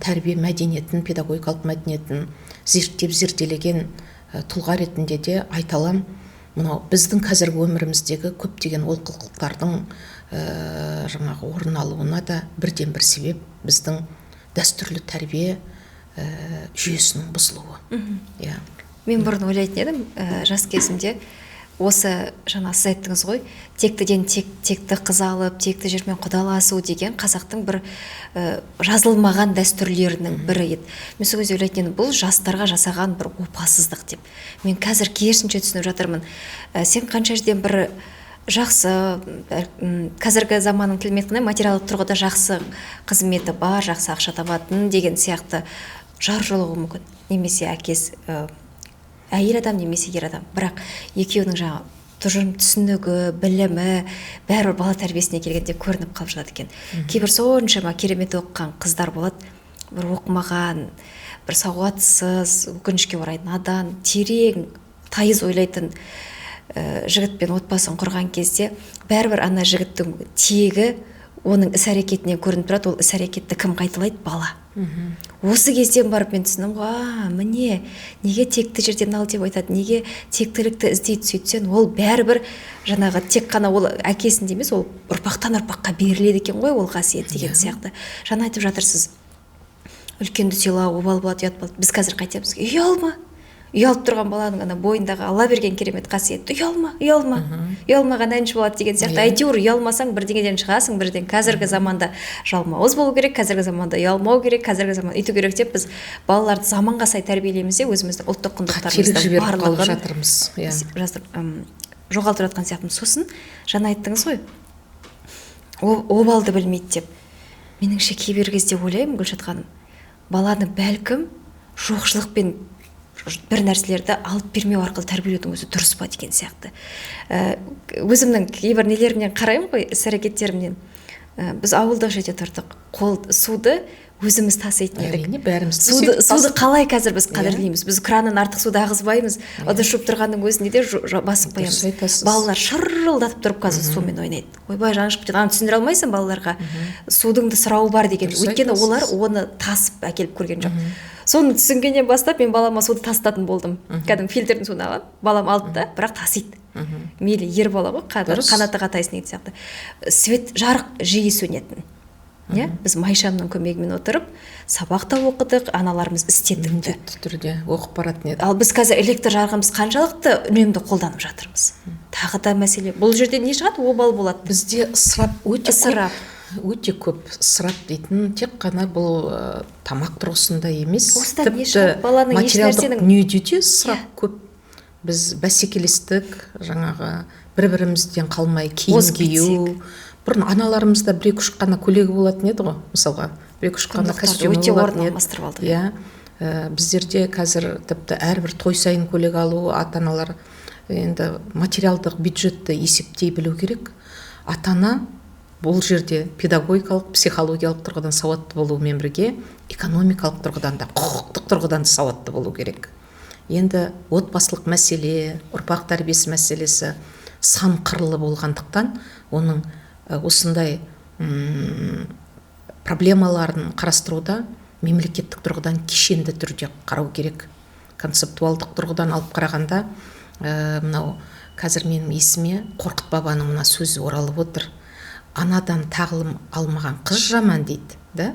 тәрбие мәдениетін, педагогикалық мәдениетін зерттеп зерделеген тұлға ретінде де айта алам. Мынау біздің қазіргі өміріміздегі көптеген олқылықтардың жаңағы орын алуына да бірден бір себеп біздің дәстүрлі тәрбие жүйесінің бұзылуы. Мен бұрын ойлайтын едім, жас кезімде, осы жаңа сіз айттыңыз ғой, тектіден текті қыз алып, текті жермен құдаласу деген қазақтың бір жазылмаған дәстүрлерінің бірі еді. Мен сол кезде ойлайтын едім, бұл жастарға жасаған бір опасыздық деп. Мен қазір керісінше түсініп жатырмын. Сен қанша жерден бір жақсы, қазіргі заманның тілімен айтқанда, материалдық тұрғыда жақсы қызметі бар, жақсы ақша табатын деген сияқты жар жолығуы мүмкін. Немесе әкесі әйел адам, немесе ер адам. Бірақ екеуінің жаңа тұжырым түсінігі, білімі бәрібір бала тәрбиесіне келгенде көрініп қалып жатады екен. Кейбір соншама керемет оқыған қыздар болады, бір оқымаған, бір сауатсыз, өкінішке орай надан, терең, тайыз ойлайтын жігітпен отбасын құрған кезде бәрібір ана жігіттің тегі оның іс-әрекетінен көрініп тұрады. Ол іс-әрекетті кім қайталайды? Бала. Осы кезден барып мен түсіндім ғой, міне, неге текті жерден ал деп айтады, неге тектілікті іздейді сөйтсең, ол бәрібір жаңағы тек қана ол әкесінде емес, ол ұрпақтан ұрпаққа беріледі екен ғой ол қасиет деген сияқты. Жаңа айтып жатырсыз, үлкенді сыйлау, обал болады, ұят болады. Біз қазір қайтеміз, ұялма. Ұялып тұрған баланың ана бойындағы Алла берген керемет қасиетті ұялма, ұялма, ұялмаған әнші болады деген сияқты. Әйтеуір ұялмасаң бірдеңеден шығасың, бірден. Қазіргі заманда жалмауыз болу керек, қазіргі заманда ұялмау керек, қазіргі заманда үйту керек деп біз балаларды заманға сай тәрбиелейміз де, өзіміздің ұлттық құндылықтарымыздың барлығын жоғалтып жатқан сияқтымыз. Сосын жаңа айттыңыз ғой, обалды білмейді деп. Меніңше кейбір кезде ойлаймын, Гүлшат ханым, баланы бәлкім жоқшылықпен бір нәрселерді алып бермеу арқылы тәрбиелеудің өзі дұрыс па деген сияқты. Өзімнің кейбір нелерімнен қараймын ғой, іс-әрекеттерімнен. Біз ауылдық жерде тұрдық. Қол суды өзіміз таситын едік. Әрине, бәріміз суды қалай қазір біз қадірлейміз? Біз краннан артық суды ағызбаймыз. Ыдыс жуып тұрғанның өзінде де басып қоямыз. Балалар шырылдатып тұрып қазір сумен ойнайды. Ойбай, жаңа шығып кетеді. Аны түсіндіре алмайсың балаларға. Судың да сұрауы бар деген. Өйткені олар оны тасып әкеліп көрген жоқ. Соны түсінгеннен бастап мен балама суды тастатын болдым. Кәдімгі фильтрдің суын аламын, балам алды да, бірақ тасиды. Мейлі ер бала ғой, қанаты қатайсын деген сияқты. Свет жарық жиі сөнетін. Біз майшамның көмегімен отырып сабақ та оқыдық, аналарымыз істеттікті. Міндетті түрде оқып баратын еді. Ал біз қазір электр жарығымыз қаншалықты үнемді қолданып жатырмыз. Тағы да мәселе. Бұл жерде не шығады? Обал болады. Бізде ысырап өте көп. Өте көп ысырап дейтін тек қана бұл тамақ тұрғысында емес, тіпті материалдық дүниеде де ысырап көп. Біз бәсекелестік, жаңағы бір-бірімізден қалмай киім кию. Бұрын аналарымызда бір-екі үш қана көйлегі болатын еді ғой, мысалға, бір-екі үш қана костюмі болатын еді. Иә, біздерде қазір тіпті әрбір той сайын көйлек алу, ата-аналар енді материалдық бюджетті есептей білу керек. Ата-ана бұл жерде педагогикалық, психологиялық тұрғыдан сауатты болумен бірге экономикалық тұрғыдан да, құқықтық тұрғыдан да сауатты болу керек. Енді отбасылық мәселе, ұрпақ тәрбиесі мәселесі сан қырлы болғандықтан, оның осындай проблемаларын қарастыруда мемлекеттік тұрғыдан кешенді түрде қарау керек. Концептуалдық тұрғыдан алып қарағанда, мынау қазір менің есіме Қорқыт бабаның мына сөзі оралып отыр. Анадан тағылым алмаған қыз жаман дейді, да?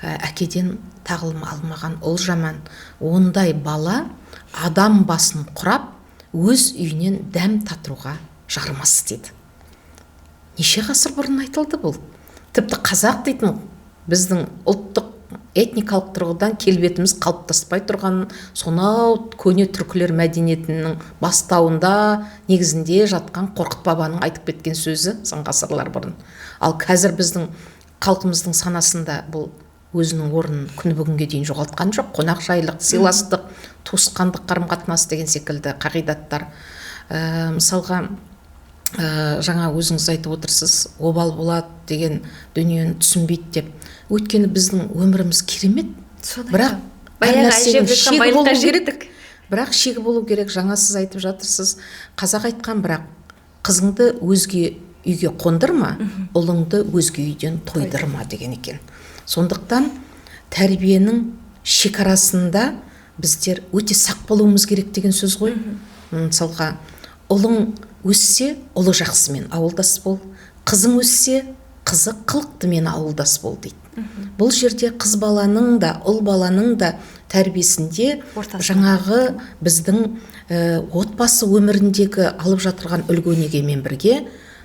Әкеден тағылым алмаған ұл жаман. Ондай бала адам басын құрап, өз үйінен дәм татыруға жарымас дейді. Неше ғасыр бұрын айтылды бұл. Тіпті қазақ дейтін біздің ұлттық этникалық тұрғыдан келбетіміз қалыптаспай тұрған сонау көне түркілер мәдениетінің бастауында негізінде жатқан Қорқыт бабаның айтып кеткен сөзі сан ғасырлар бұрын. Ал қазір біздің халқымыздың санасында бұл өзінің орнын күні бүгінге дейін жоғалтқан жоқ. Қонақжайлық, сыйластық, туысқандық қарым-қатынас деген секілді қағидаттар. Мысалға, жаңа өзіңіз айтып отырсыз, обал болады деген дүниені түсінбейді деп. Өйткені біздің өміріміз керемет. Бірақ шегі болу керек. Бірақ шегі болу керек. Жаңа сіз айтып жатырсыз, қазақ айтқан, бірақ қызыңды өзге үйге қондырма, ұлыңды өзге үйден тойдырма деген екен. Сондықтан тәрбиенің шекарасында біздер өте сақ болуымыз керек деген сөз ғой. Мысалға, ұлың өссе, ұлы жақсымен ауылдас бол, қызың өссе, қызы қылықтымен ауылдас бол дейді. Бұл жерде қыз баланың да, ұл баланың да тәрбиесінде жаңағы біздің отбасы өміріндегі алып жатырған үлгі өнегемен бірге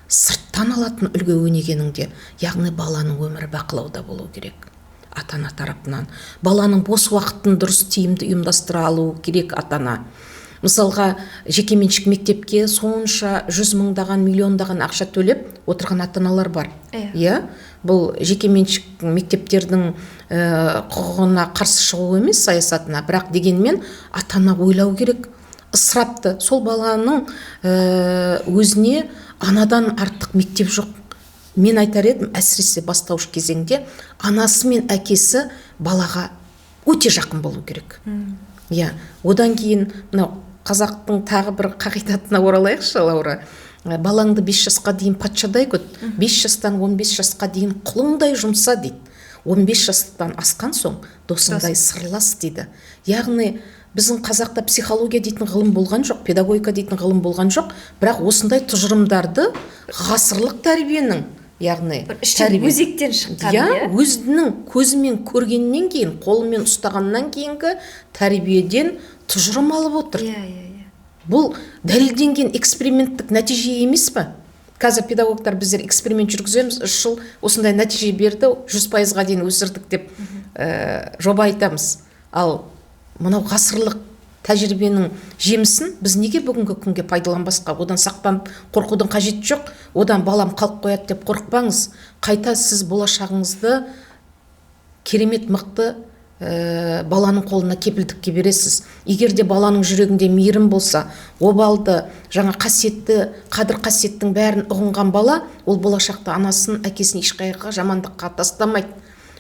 сырттан алатын үлгі өнегенің де, яғни баланың өмірі бақылауда болу керек ата-ана тарапынан. Баланың бос уақытын дұрыс тиімді ұйымдастыра алу керек ата-ана. Мысалға, жекеменшік мектепке сонша 100 мыңдаған, миллиондаған ақша төлеп отырған ата-аналар бар. Иә, бұл жекеменшік мектептердің құқығына қарсы шығу емес, саясатына, бірақ дегенмен ата-ана ойлау керек. Ысырапты сол баланың өзіне анадан артық мектеп жоқ. Мен айтар едім, әсіресе бастауыш кезеңде анасы мен әкесі балаға өте жақын болу керек. Иә, одан кейін мынау қазақтың тағы бір қағидатына оралайықшы, Лаура. Балаңды 5 жасқа дейін патшадай күт, 5 жастан 15 жасқа дейін құлыңдай жұмса дейді. 15 жастан асқан соң досыңдай сырлас дейді. Яғни біздің қазақта психология дейтін ғылым болған жоқ, педагогика дейтін ғылым болған жоқ, бірақ осындай тұжырымдарды ғасырлық тәрбиенің, яғни тәрбие өзектен шыққан, иә, өзінің көзімен көргеннен кейін, қолымен ұстағаннан кейінгі тәрбиеден тұжырым алып отыр. Иә, иә, иә. Бұл дәлелденген эксперименттік нәтиже емес пе? Қазір педагогтар біздер эксперимент жүргіземіз, 3 жыл осындай нәтиже берді, 100%-ға дейін өсірдік деп жоба айтамыз. Ал мынау ғасырлық тәжірибенің жемісін біз неге бүгінгі күнге пайдаланбасқа? Одан сақтанып қорқудың қажеті жоқ. Одан балам қалып қояды деп қорықпаңыз. Қайта сіз болашағыңызды керемет мықты баланың қолына кепілдікке бересіз. Егер де баланың жүрегінде мейірім болса, обалды, жаңа қасиетті, қадір қасиеттің бәрін ұғынған бала, ол болашақта анасын, әкесін ешқайға жамандыққа тастамайды,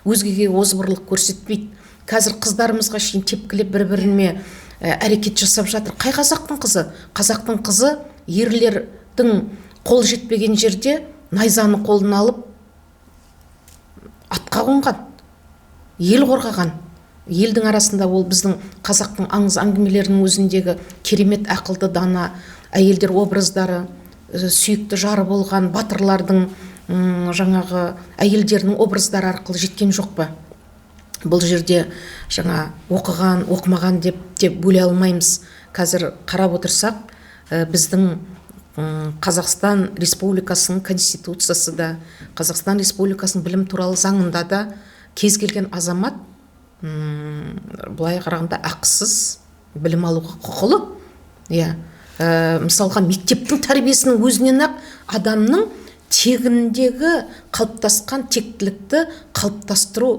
өзгеге озбырлық көрсетпейді. Қазір қыздарымызға шейін тепкілеп бір-біріне әрекет жасап жатыр. Қай қазақтың қызы? Қазақтың қызы ерлердің қол жетпеген жерде найзаны қолына алып атқа қонған, ел қорғаған. Елдің арасында ол біздің қазақтың аңыз әңгімелерінің өзіндегі керемет ақылды дана әйелдер образдары, сүйікті жары болған батырлардың жаңағы әйелдерінің образдары арқылы жеткен жоқ па? Бұл жерде жаңа оқыған, оқымаған деп бөле алмаймыз. Қазір қарап отырсақ, біздің Қазақстан Республикасының Конституциясы да, Қазақстан Республикасының білім туралы заңында да кез келген азамат былай қарағанда ақысыз білім алуға құқылы. Иә. Мысалға, мектептің тәрбиесінің өзінен ақ адамның тегіндегі қалыптасқан тектілікті қалыптастыру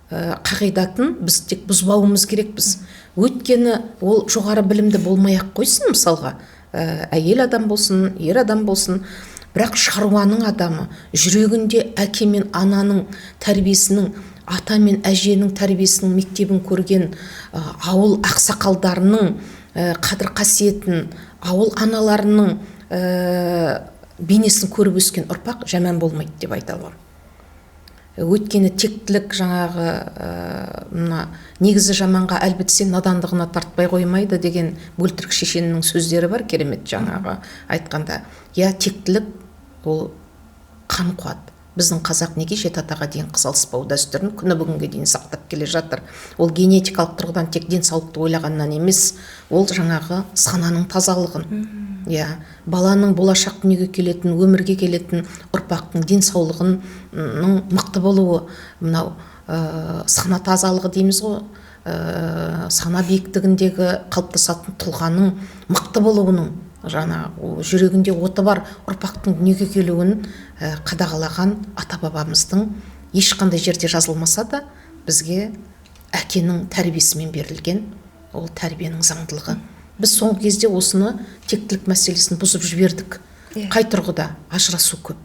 қағидатын біз тек бұзбауымыз керекпіз. Өйткені ол жоғары білімді болмай ақ қойсын, мысалға, әйел адам болсын, ер адам болсын, бірақ шаруаның адамы, жүрегінде әке мен ананың тәрбиесінің, ата мен әженің тәрбиесінің мектебін көрген, ауыл ақсақалдарының қадір қасиетін, ауыл аналарының бейнесін көріп өскен ұрпақ жаман болмайды деп айта аламын. Өйткені тектілік жаңағы мына негізі жаманға әл бітсе надандығына тартпай қоймайды деген Бөлтірік шешеннің сөздері бар, керемет жаңағы айтқанда. Я, тектілік ол қан қуат. Біздің қазақ неге жеті атаға дейін қыз алыспау дәстүрін күні бүгінге дейін сақтап келе жатыр? Ол генетикалық тұрғыдан тек денсаулықты ойлағаннан емес, ол жаңағы сананың тазалығын, иә, баланың болашақ дүниеге келетін, өмірге келетін ұрпақтың денсаулығының мықты болуы, мынау сана тазалығы дейміз ғой, сана биіктігіндегі қалыптасатын тұлғаның мықты болуының, жаңағы жүрегінде оты бар ұрпақтың дүниеге келуін қадағалаған ата-бабамыздың ешқандай жерде жазылмаса да бізге әкенің тәрбиесімен берілген ол тәрбиенің заңдылығы. Біз соңғы кезде осыны тектілік мәселесін бұзып жібердік. Қай тұрғыда? Ажырасу көп,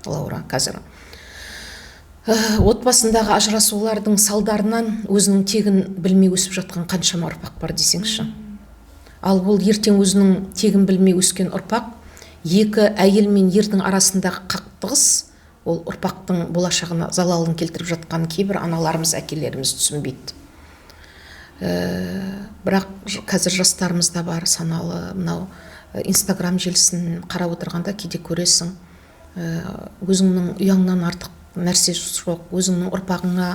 Лаура, қазір. Отбасындағы ажырасулардың салдарынан өзінің тегін білмей өсіп жатқан қаншама ұрпақ бар десеңші. Ал ол ертең өзінің тегін білмей өскен ұрпақ, екі әйел мен ердің арасындағы қақтығыс ол ұрпақтың болашағына залалын келтіріп жатқан кейбір аналарымыз, әкелеріміз түсінбейді. Бірақ қазір жастарымыз да бар саналы, мынау Инстаграм желісін қарап отырғанда кейде көресің, өзіңнің ұяңнан артық нәрсе жоқ, өзіңнің ұрпағыңа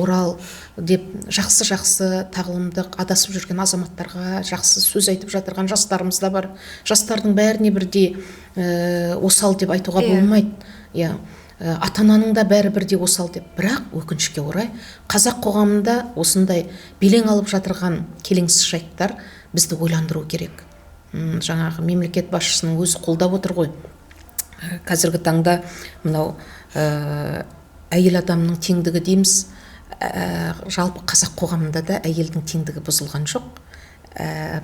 орал деп жақсы-жақсы тағылымдық адасып жүрген азаматтарға жақсы сөз айтып жатырған жастарымыз да бар. Жастардың бәріне бірдей осал деп айтуға болмайды. Иә. Ата-ананың да бәрі бірдей осал деп. Бірақ өкінішке орай қазақ қоғамында осындай белең алып жатырған келеңсіз жайттар бізді ойландыру керек. Жаңағы мемлекет басшысының өзі қолдап отыр ғой. Қазіргі таңда мынау әйел адамның теңдігі дейміз, жалпы қазақ қоғамында да әйелдің теңдігі бұзылған жоқ.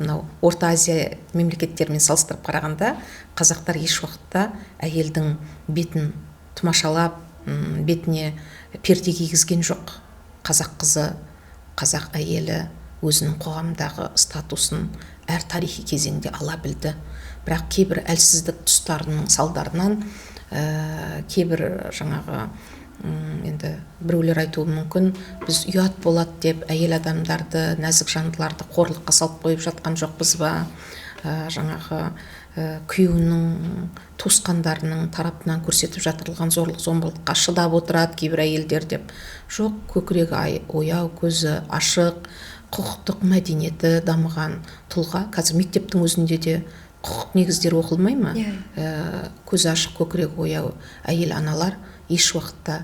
Мынау Орта Азия мемлекеттерімен салыстырып қарағанда қазақтар еш уақытта әйелдің бетін тұмашалап, бетіне перде кигізген жоқ. Қазақ қызы, қазақ әйелі өзінің қоғамдағы статусын әр тарихи кезеңде ала білді. Бірақ кейбір әлсіздік тұстарының салдарынан кейбір жаңағы енді біреулер айтуы мүмкін, біз ұят болады деп әйел адамдарды, нәзік жандыларды қорлыққа салып қойып жатқан жоқпыз ба? Жаңағы күйеуінің, туысқандарының тарапынан көрсетіп жатырылған зорлық зомбылыққа шыдап отырады кейбір әйелдер деп. Жоқ, көкірегі ояу, көзі ашық, құқықтық мәдениеті дамыған тұлға. Қазір мектептің өзінде де құқық негіздері оқылмай ма? Көзі ашық, көкірегі ояу әйел аналар еш уақытта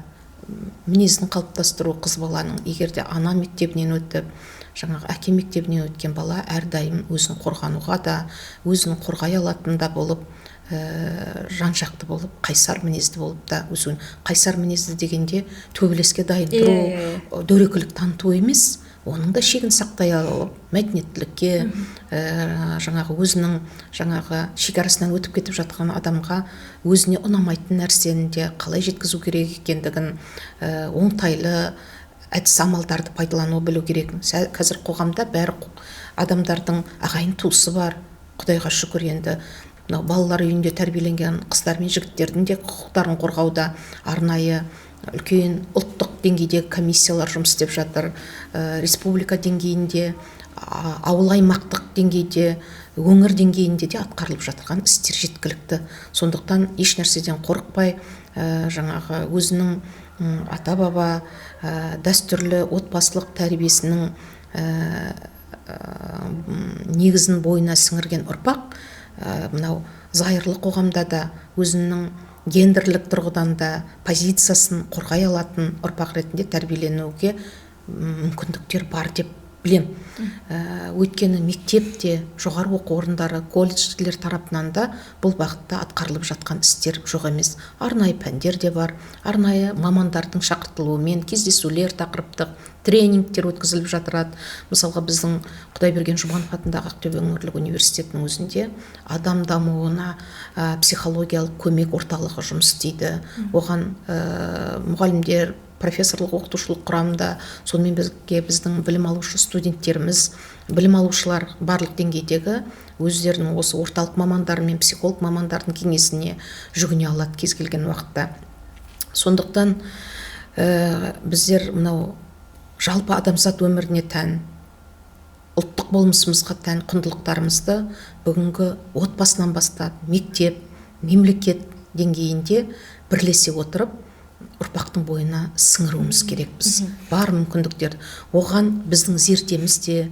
мінезін қалыптастыру қыз баланың, егер де ана мектебінен өтіп, жаңағы әке мектебінен өткен бала әрдайым өзін қорғануға да, өзін қорғай алатын да болып, жан-жақты болып, қайсар мінезді болып та өсуін. Қайсар мінезді дегенде төбелеске дайын тұру, дөрекілік таныту емес, оның да шегін сақтай алып, мәдениеттілікке, жаңағы өзінің жаңағы шекарасынан өтіп кетіп жатқан адамға өзіне ұнамайтын нәрсені де қалай жеткізу керек екендігін, оңтайлы әдіс амалдарды пайдалану білу керек. Қазір қоғамда бәрі адамдардың ағайын туысы бар, Құдайға шүкір. Енді мынау балалар үйінде тәрбиеленген қыздар мен жігіттердің де құқықтарын қорғауда арнайы үлкен ұлттық деңгейдегі комиссиялар жұмыс істеп жатыр. Республика деңгейінде, ауыл аймақтық деңгейде, өңір деңгейінде де атқарылып жатқан істер жеткілікті. Сондықтан еш нәрседен қорықпай, жаңағы өзінің ата-баба дәстүрлі отбасылық тәрбиесінің негізін бойына сіңірген ұрпақ Мынау зайырлы қоғамда да өзінің гендерлік тұрғыдан да позициясын қорғай алатын ұрпақ ретінде тәрбиеленуге мүмкіндіктер бар деп білем. Өйткені мектепте, жоғары оқу орындары, колледждер тарапынан да бұл бағытта атқарылып жатқан істер жоқ емес. Арнайы пәндер де бар, арнайы мамандардың шақыртылуымен кездесулер, тақырыптық тренингтер өткізіліп жатырады. Мысалға, біздің Құдайберген Жұбанов атындағы Ақтөбе өңірлік университетінің өзінде адам дамуына психологиялық көмек орталығы жұмыс істейді. Оған мұғалімдер, профессорлық оқытушылық құрамында, сонымен бірге біздің білім алушы студенттеріміз, білім алушылар барлық деңгейдегі өздерінің осы орталық мамандары мен психолог мамандардың кеңесіне жүгіне алады кез келген уақытта. Сондықтан біздер мынау жалпы адамзат өміріне тән, ұлттық болмысымызға тән құндылықтарымызды бүгінгі отбасынан бастап мектеп, мемлекет деңгейінде бірлесе отырып ұрпақтың бойына сіңіруіміз керекпіз. Бар мүмкіндіктер. Оған біздің зердеміз де,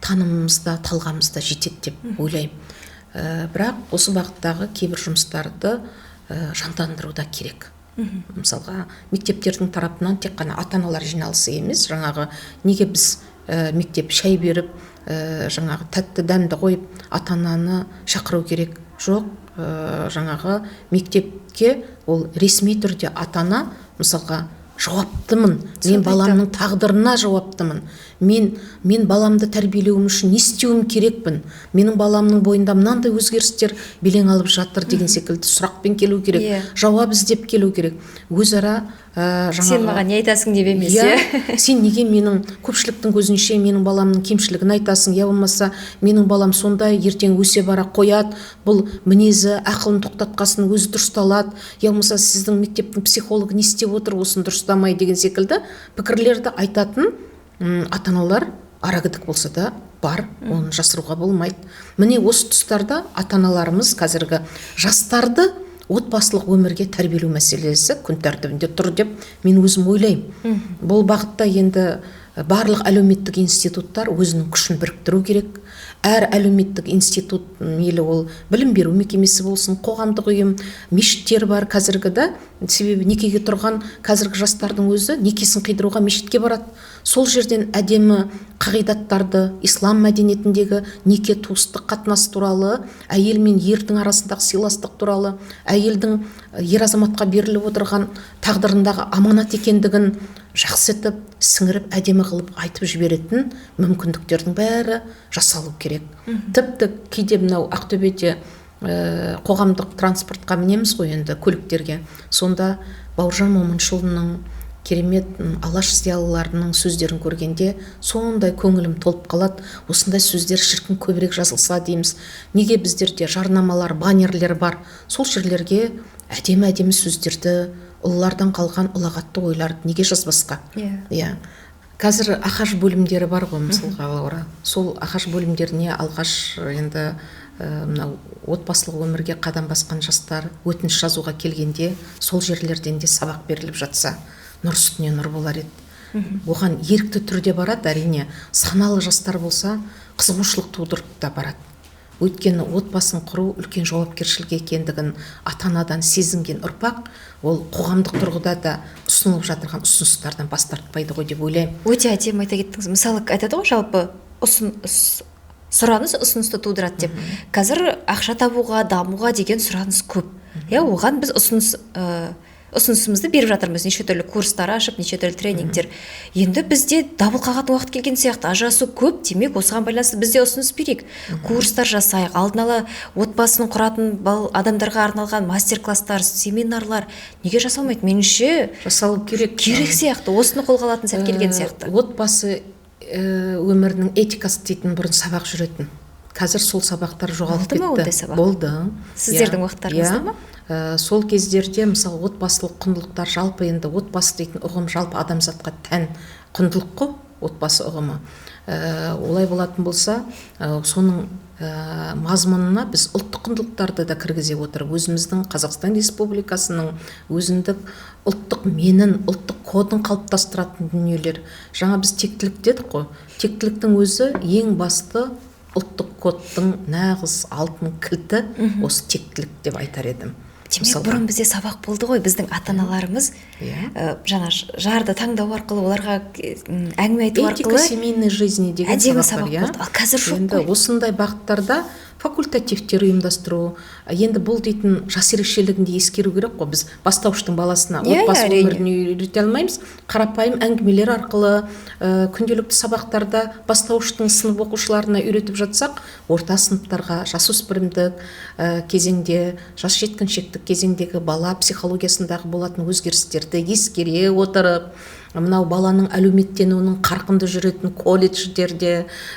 танымымыз да, талғамымыз да жетеді деп ойлаймын. Бірақ осы бағыттағы кейбір жұмыстарды жандандыру да керек. Мысалға, мектептердің тарапынан тек қана ата-аналар жиналысы емес, жаңағы неге біз мектеп шай беріп, жаңағы тәтті дәмді қойып ата-ананы шақыру керек? Жоқ, жаңағы мектепке ол ресми түрде ата-ана, мысалға, жауаптымын, мен баламның тағдырына жауаптымын, мен баламды тәрбиелеуім үшін не істеуім керекпін, менің баламның бойында мынандай өзгерістер белең алып жатыр деген секілді сұрақпен келу керек, жауап іздеп келу керек. Өзара жаңағы, сен маған не айтасың деп емес, иә? Сен неге менің көпшіліктің көзінше менің баламның кемшілігін айтасың, я болмаса менің балам сондай, ертең өсе бара қояды, бұл мінезі, ақылын тоқтатқасын өзі дұрысталады, я болмаса сіздің мектептің психологы не істеп отыр, осыны дұрыстамай деген секілді пікірлерді айтатын ата-аналар арагідік болса да бар, оны жасыруға болмайды. Міне осы тұстарда ата-аналарымыз қазіргі жастарды отбасылық өмірге тәрбиелеу мәселесі күн тәртібінде тұр деп мен өзім ойлаймын. Бұл бағытта енді барлық әлеуметтік институттар өзінің күшін біріктіру керек. Әр әлеуметтік институт, мейлі ол білім беру мекемесі болсын, қоғамдық ұйым, мешіттер бар қазіргі да, себебі некеге тұрған қазіргі жастардың өзі некесін қидыруға мешітке барады. Сол жерден әдемі қағидаттарды, ислам мәдениетіндегі неке туыстық қатынас туралы, әйел мен ердің арасындағы сыйластық туралы, әйелдің ер азаматқа беріліп отырған тағдырындағы аманат екендігін жақсы етіп, сіңіріп, әдемі қылып айтып жіберетін мүмкіндіктердің бәрі жасалу керек. Тіпті кейде мынау Ақтөбеде қоғамдық транспортқа мінеміз ғой енді, көліктерге. Сонда Бауыржан Момышұлының керемет алаш зиялыларының сөздерін көргенде сондай көңілім толып қалады. Осындай сөздер шіркін көбірек жазылса дейміз. Неге біздерде жарнамалар, баннерлер бар? Сол жерлерге әдемі-әдемі сөздерді, ұлылардан қалған ұлағатты ойларды неге жазбасқа? Иә. Қазір АҚШ бөлімдері бар ғой, мысалға, Лаура. Сол АҚШ бөлімдеріне алғаш енді мынау отбасылық өмірге қадам басқан жастар өтініш жазуға келгенде сол жерлерден де сабақ беріліп жатса, нұр үстіне нұр болар еді. Оған ерікті түрде барады, әрине, саналы жастар болса, қызығушылық тудырып та барады. Өйткені отбасын құру үлкен жауапкершілік екендігін ата-анадан сезінген ұрпақ, ол қоғамдық тұрғыда да ұсынылып жатырған ұсыныстардан бас тартпайды ғой деп ойлаймын. Өте әдемі айта кеттіңіз. Мысалы, айтады ғой, жалпы сұраныс ұсынысты тудырады деп. Қазір ақша табуға, дамуға деген сұраныс көп. Иә, оған біз ұсынысымызды беріп жатырмыз, неше түрлі курстар ашып, неше түрлі тренингтер. Енді бізде дабыл қағатын уақыт келген сияқты, ажырасу көп, демек осыған байланысты бізде ұсыныс берейік. Курстар жасайық, алдын ала отбасын құратын адамдарға арналған мастер-класстар, семинарлар неге жасалмайды? Меніңше жасалу керек. Керек сияқты, осыны қолға алатын сәт келген сияқты. Отбасы өмірінің этикасы дейтін бұрын сабақ жүретін. Қазір сол сабақтар жоғалып кетті. Болды ма ондай сабақ? Болды. Сіздердің уақыттарыңызда ма? Сол кездерде, мысалы, отбасылық құндылықтар, жалпы енді отбасы дейтін ұғым жалпы адамзатқа тән құндылық қой, отбасы ұғымы. Олай болатын болса, соның мазмұнына біз ұлттық құндылықтарды да кіргізе отырып, өзіміздің Қазақстан Республикасының өзіндік ұлттық менін, ұлттық кодын қалыптастыратын дүниелер. Жаңа біз тектілік дедік қой. Тектіліктің өзі ең басты Ұлттық кодтың нағыз алтын кілті осы тектілік деп айтар едім. Демек, бұрын бізде сабақ болды ғой, біздің ата-аналарымыз жаңа жарды таңдау арқылы, оларға әңгіме айту арқылы этика семейной жизни деген сабақ бар, болды. Ал қазір жоқ енді қой. Осындай бағыттарда факультативтер ұйымдастыру. Енді бұл дейтін жас ерекшелігін де ескеру керек қой. Біз бастауыштың баласына отбасы өмірін үйрете алмаймыз. Қарапайым әңгімелер арқылы күнделікті сабақтарда бастауыштың сынып оқушыларына үйретіп жатсақ, орта сыныптарға, жасөспірімдік кезеңде, жас жеткіншектік кезеңдегі бала психологиясындағы болатын өзгерістерді ескере отырып, мынау баланың әлеуметтенуінің қарқынды жүретін колледждерде,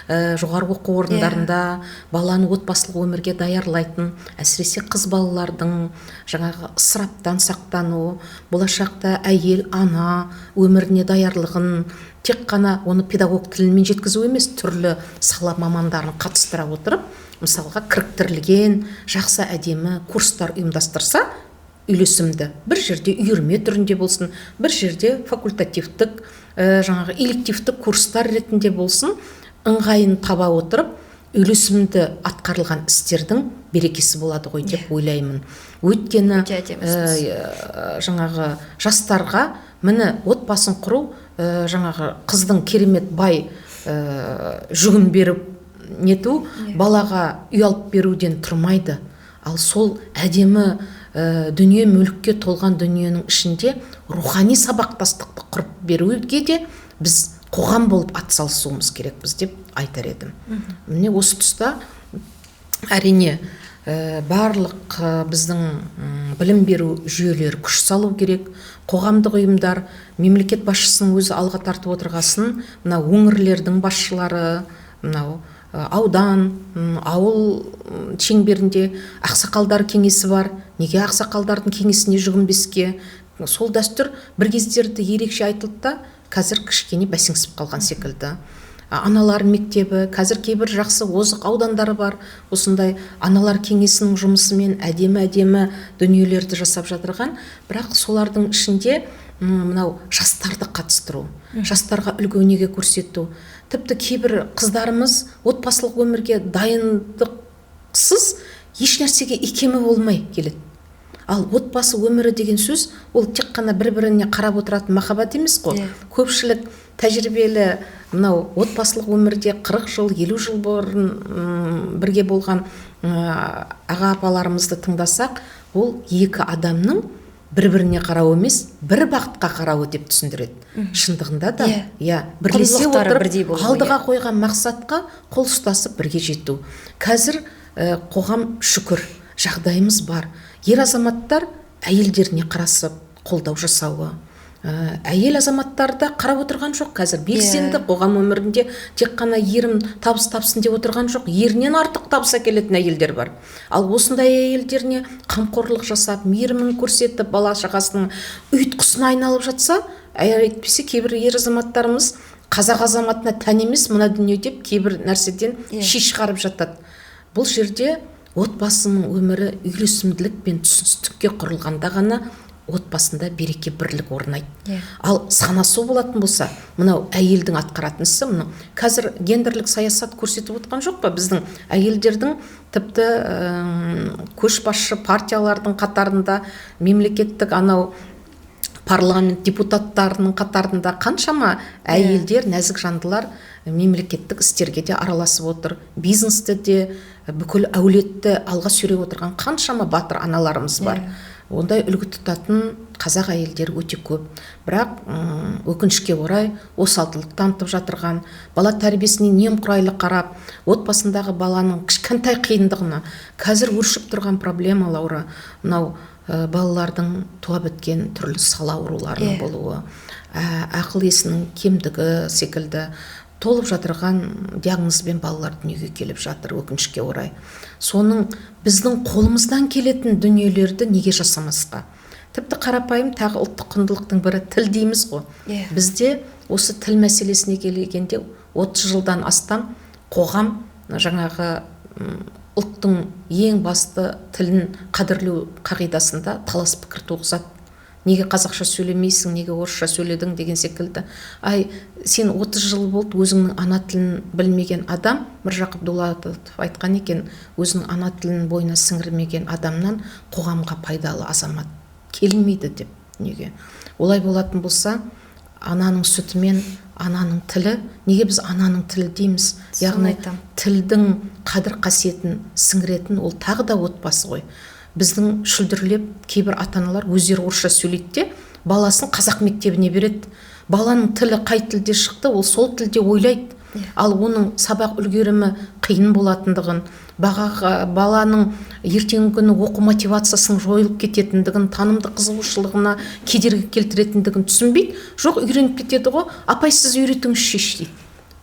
жоғарғы оқу орындарында баланы отбасылық өмірге даярлайтын, әсіресе қыз балалардың жаңағы ысыраптан сақтану, болашақта әйел, ана өміріне даярлығын тек қана оны педагог тілімен жеткізу емес, түрлі сала мамандарын қатыстыра отырып, мысалға, кіріктірілген жақсы әдемі курстар ұйымдастырса, үйлесімді, бір жерде үйірме түрінде болсын, бір жерде факультативтік, жаңағы элективтік курстар ретінде болсын, ыңғайын таба отырып, үйлесімді атқарылған істердің берекесі болады ғой деп ойлаймын. Өйткені жаңағы жастарға міне отбасын құру, жаңағы қыздың керемет бай жүгін беріп нету, балаға үй алып беруден тұрмайды. Ал сол әдемі дүние мүлікке толған дүниенің ішінде рухани сабақтастықты құрып беруге де біз қоғам болып атсалысуымыз керекпіз деп айтар едім. Міне осы тұста әрине барлық біздің білім беру жүйелері күш салу керек, қоғамдық ұйымдар, мемлекет басшысының өзі алға тартып отырғасын, мына өңірлердің басшылары, мынау аудан, ауыл шеңберінде ақсақалдар кеңесі бар. Неге ақсақалдардың кеңесіне жүгінбеске? Сол дәстүр бір кездерді ерекше айтылды да, қазір кішкене бәсеңсіп қалған секілді. Аналар мектебі, қазір кейбір жақсы озық аудандары бар. Осындай аналар кеңесінің жұмысымен әдемі-әдемі дүниелерді жасап жатырған. Бірақ солардың ішінде мынау жастарды қатыстыру, жастарға үлгі өнеге көрсету. Тіпті кейбір қыздарымыз отбасылық өмірге дайындықсыз еш нәрсеге икемі болмай келеді. Ал отбасы өмірі деген сөз ол тек қана бір-біріне қарап отыратын махаббат емес қой. Көпшілік тәжірибелі мынау отбасылық өмірде 40 жыл, 50 жыл бұрын бірге болған аға апаларымызды тыңдасақ, ол екі адамның бір-біріне қарауы емес, бір бағытқа қарауы деп түсіндіреді. Шындығында да, бірлесе отырып, алдыға қойған мақсатқа қол ұстасып бірге жету. Қазір қоғам шүкір, жағдайымыз бар. Ер азаматтар әйелдеріне қарасып, қолдау жасауы. Әйел азаматтар да қарап отырған жоқ қазір. Белсенді қоғам өмірінде тек қана ерім табыс тапсын деп отырған жоқ, ерінен артық табыс әкелетін әйелдер бар. Ал осындай әйелдеріне қамқорлық жасап, мейірімін көрсетіп, бала шағасының ұйытқысына айналып жатса, әйтпесе кейбір ер азаматтарымыз қазақ азаматына тән емес мына дүние деп кейбір нәрседен ши шығарып жатады. Бұл жерде отбасының өмірі үйлесімділік пен түсіністікке құрылғанда ғана отбасында береке бірлік орнайды. Ал санасу болатын болса, мынау әйелдің атқаратын ісі, мынау қазір гендерлік саясат көрсетіп отқан жоқ па? Біздің әйелдердің тіпті көшбасшы партиялардың қатарында, мемлекеттік анау парламент депутаттарының қатарында қаншама әйелдер, нәзік жандылар мемлекеттік істерге де араласып отыр, бизнесті де, бүкіл әулетті алға сүйреп отырған қаншама батыр аналарымыз бар. Ондай үлгі тұтатын қазақ әйелдері өте көп. Бірақ өкінішке орай осалдылық танытып жатырған, бала тәрбиесіне немқұрайлы қарап, отбасындағы баланың кішкентай қиындығына қазір өршіп тұрған проблема, Лаура, мынау балалардың туа біткен түрлі сала ауруларының болуы, ақыл есінің кемдігі секілді толып жатырған диагнозбен балалар дүниеге келіп жатыр, өкінішке орай. Соның біздің қолымыздан келетін дүниелерді неге жасамасқа? Тіпті қарапайым тағы ұлттық құндылықтың бірі тіл дейміз ғой. Бізде осы тіл мәселесіне келгенде 30 жылдан астам қоғам жаңағы ұлттың ең басты тілін қадірлеу қағидасында талас пікір туғызады. Неге қазақша сөйлемейсің, неге орысша сөйледің деген секілді. Ай, сен 30 жыл болды өзіңнің ана тілін білмеген адам, Міржақып Дулатов айтқан екен, өзінің ана тілін бойына сіңірмеген адамнан қоғамға пайдалы азамат келмейді деп. Неге? Олай болатын болса, ананың сүтімен ананың тілі, неге біз ананың тілі дейміз? Яғни тілдің қадір қасиетін сіңіретін ол тағы да отбасы ғой. Біздің шүлдірлеп кейбір ата-аналар өздері орысша сөйлейді де, баласын қазақ мектебіне береді. Баланың тілі қай тілде шықты, ол сол тілде ойлайды. Ал оның сабақ үлгерімі қиын болатындығын, баланың ертеңгі күні оқу мотивациясының жойылып кететіндігін, танымдық қызығушылығына кедергі келтіретіндігін түсінбейді. Жоқ, үйреніп кетеді ғой, апай сіз үйретіңізші дейді.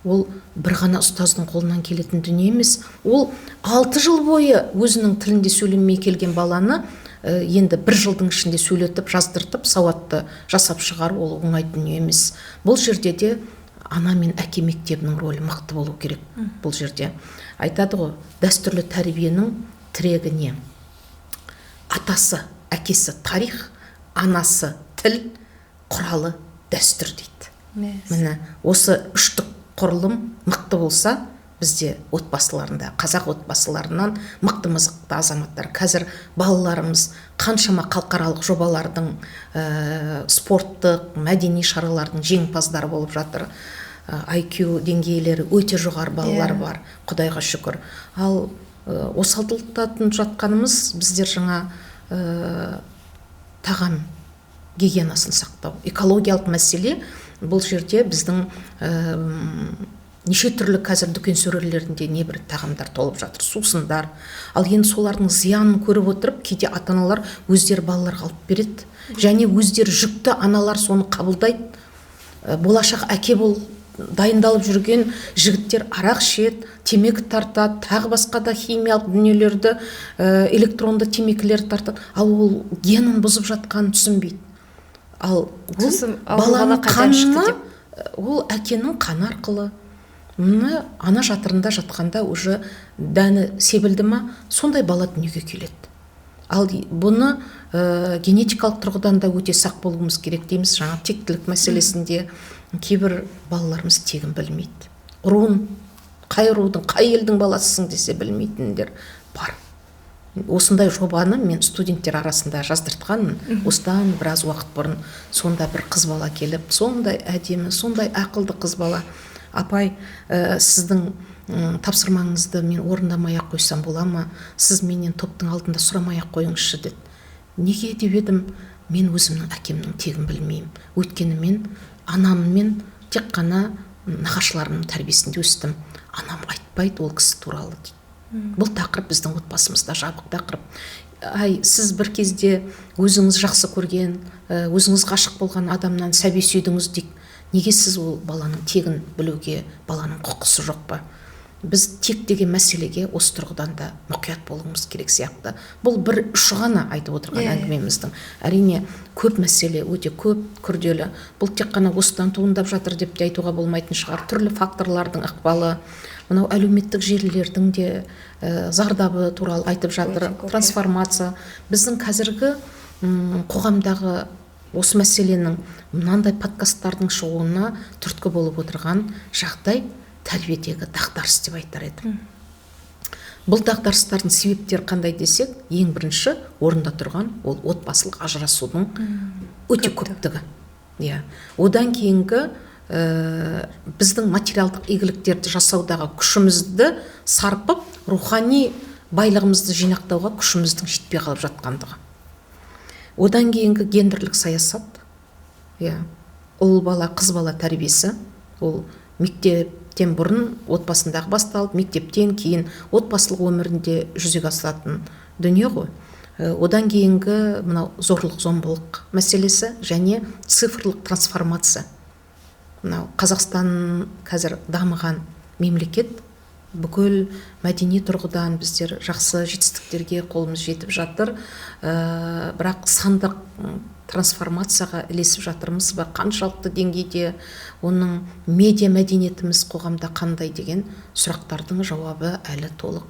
Ол бір ғана ұстаздың қолынан келетін дүние емес. Ол 6 жыл бойы өзінің тілінде сөйлемей келген баланы енді бір жылдың ішінде сөйлетіп, жаздыртып, сауатты жасап шығару ол оңай дүние емес. Бұл жерде де ана мен әке мектебінің рөлі мықты болу керек. Бұл жерде айтады ғой, дәстүрлі тәрбиенің тірегі не? Атасы, әкесі тарих, анасы тіл, құралы дәстүр дейді. Міне осы үштік құрылым мықты болса, бізде отбасыларында, қазақ отбасыларынан мықты-мықты азаматтар. Қазір балаларымыз қаншама халықаралық жобалардың, спорттық, мәдени шаралардың жеңімпаздары болып жатыр. IQ деңгейлері өте жоғары балалар бар, Құдайға шүкір. Ал осалдататын жатқанымыз біздер жаңа тағам гигиенасын сақтау, экологиялық мәселе. Бұл жерде біздің неше түрлі қазір дүкен сөрелерінде небір тағамдар толып жатыр, сусындар. Ал енді солардың зиянын көріп отырып, кейде ата-аналар өздері балаларға алып береді. Және өздері жүкті аналар соны қабылдайды. Болашақ әке бол дайындалып жүрген жігіттер арақ ішеді, темекі тартады, тағы басқа да химиялық дүниелерді, электронды темекілер тартады. Ал ол генін бұзып жатқанын түсінбейді. Ал ол баланың қанына, ол әкенің қаны арқылы, мына ана жатырында жатқанда уже дәні себілді ма, сондай бала дүниеге келеді. Ал бұны генетикалық тұрғыдан да өте сақ болуымыз керек дейміз. Жаңа тектілік мәселесінде кейбір балаларымыз тегін білмейді. Руын, қай рудың, қай елдің баласысың десе білмейтіндер бар. Осындай жобаны мен студенттер арасында жаздыртқанмын. Осыдан біраз уақыт бұрын сонда бір қыз бала келіп, сондай әдемі, сондай ақылды қыз бала, апай, сіздің тапсырмаңызды мен орындамай ақ қойсам бола ма? Сіз менен топтың алдында сұрамай ақ қойыңызшы деді. Неге деп едім, мен өзімнің әкемнің тегін білмеймін. Өйткені мен анаммен тек қана нағашыларымның тәрбиесінде өстім. Анам айтпайды ол кісі туралы дейді. Бұл тақырып біздің отбасымызда жабық тақырып. Ай, сіз бір кезде өзіңіз жақсы көрген, өзіңіз ғашық болған адамнан сәби сүйдіңіз дейік. Неге сіз ол баланың тегін білуге, баланың құқысы жоқ па? Біз тек деген мәселеге осы тұрғыдан да мұқият болуымыз керек сияқты. Бұл бір ұшы ғана айтып отырған әңгімеміздің. Әрине, көп мәселе, өте көп күрделі. Бұл тек қана осыдан туындап жатыр деп те айтуға болмайтын шығар. Түрлі факторлардың ықпалы, мынау әлеуметтік желілердің де зардабы туралы айтып жатыр. Трансформация. Біздің қазіргі қоғамдағы осы мәселенің мынандай подкасттардың шығуына түрткі болып отырған жағдай тәрбиедегі дағдарыс деп айтар едім. Бұл дағдарыстардың себептері қандай десек, ең бірінші орында тұрған ол отбасылық ажырасудың өте көптігі. Иә. Одан кейінгі біздің материалдық игіліктерді жасаудағы күшімізді сарпып, рухани байлығымызды жинақтауға күшіміздің жетпей қалып жатқандығы. Одан кейінгі гендерлік саясат, иә, ұл бала, қыз бала тәрбиесі, ол мектептен бұрын отбасындағы басталып, мектептен кейін отбасылық өмірінде жүзеге асатын дүние ғой. Одан кейінгі мынау зорлық-зомбылық мәселесі және цифрлық трансформация. Мынау Қазақстан қазір дамыған мемлекет, бүкіл мәдени тұрғыдан біздер жақсы жетістіктерге қолымыз жетіп жатыр. Бірақ сандық трансформацияға ілесіп жатырмыз ба, қаншалықты деңгейде, оның медиа мәдениетіміз қоғамда қандай деген сұрақтардың жауабы әлі толық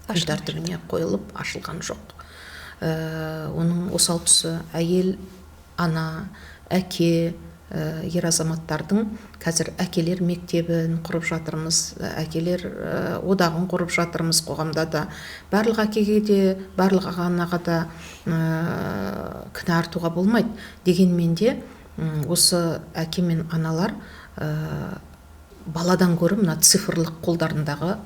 күн тәртібіне қойылып ашылған жоқ. Оның осал тұсы әйел Ана, әке, ер азаматтардың қазір әкелер мектебін құрып жатырмыз, әкелер одағын құрып жатырмыз қоғамда да. Барлық әкеге де, барлық анаға да кінә артуға болмайды. Дегенмен де осы әке мен аналар баладан гөрі мына цифрлық қолдарындағы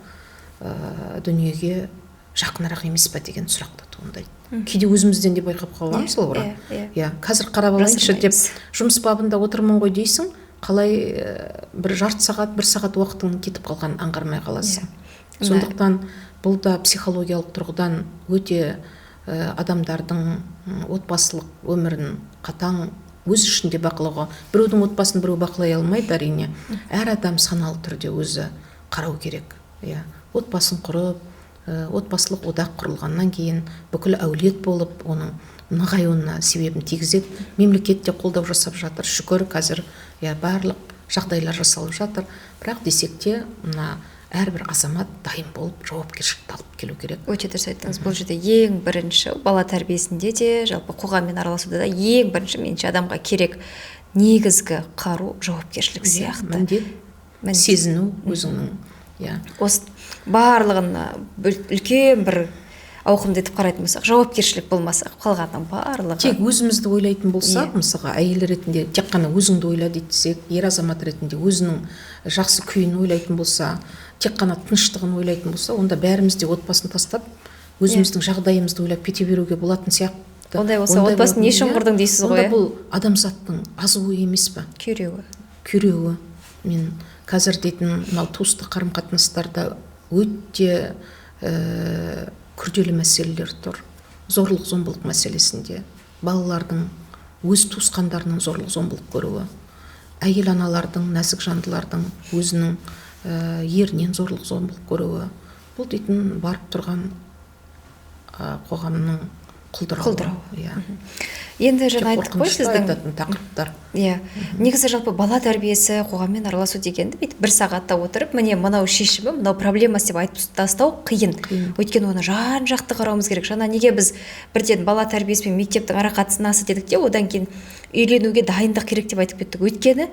дүниеге жақынырақ емес па деген сұрақ та туындайды. Кейде өзімізден де байқап қаламыз, Лаура. Иә, қазір қарап алайыншы деп жұмыс бабында отырмын ғой дейсің, қалай бір жарты сағат, бір сағат уақытың кетіп қалғанын аңғармай қаласың. Сондықтан бұл да психологиялық тұрғыдан өте адамдардың отбасылық өмірін қатаң өз ішінде бақылауға, біреудің отбасын біреу бақылай алмайды әрине. Әр адам саналы түрде өзі қарау керек. Иә, отбасын құрып, отбасылық одақ құрылғаннан кейін бүкіл әулет болып оның нығаюына себебін тигізеді. Мемлекет те қолдау жасап жатыр, шүкір, қазір иә барлық жағдайлар жасалып жатыр. Бірақ десек те мына әрбір азамат дайын болып жауапкершілікті алып келу керек. Өте дұрыс айттыңыз. Бұл жерде ең бірінші бала тәрбиесінде де, жалпы қоғаммен араласуда да ең бірінші меніңше адамға керек негізгі қару жауапкершілік сияқты. Міндет, сезіну өзіңнің. Иә. Осы барлығын үлкен бір ауқымды етіп қарайтын болсақ, жауапкершілік болмаса, қалғанның барлығы. Тек өзімізді ойлайтын болсақ, мысалға әйел ретінде тек қана өзіңді ойла десек, ер азамат ретінде өзінің жақсы күйін ойлайтын болса, тек қана тыныштығын ойлайтын болса, онда бәріміз де отбасын тастап, өзіміздің жағдайымызды ойлап кете беруге болатын сияқты. Ондай болса, отбасын не үшін құрдың дейсіз ғой? Онда бұл адамзаттың азуы емес пе? Күйреуі. Күйреуі. Мен қазір дейтін мынау туыстық қарым-қатынастарда өте күрделі мәселелер тұр. Зорлық-зомбылық мәселесінде балалардың өз туысқандарынан зорлық-зомбылық көруі, әйел аналардың, нәзік жандылардың өзінің ерінен зорлық-зомбылық көруі, бұл дейтін барып тұрған қоғамның құлдырауы. Иә. Енді жаңа айттық қой сіздің айтатын тақырыптар. Иә. Негізі жалпы бала тәрбиесі, қоғаммен араласу дегенді бүйтіп бір сағатта отырып, міне мынау шешімі, мынау проблемасы деп айтып тастау қиын. Өйткені оны жан-жақты қарауымыз керек. Жаңа неге біз бірден бала тәрбиесі мен мектептің ара қатынасы дедік те, одан кейін үйленуге дайындық керек деп айтып кеттік. Өйткені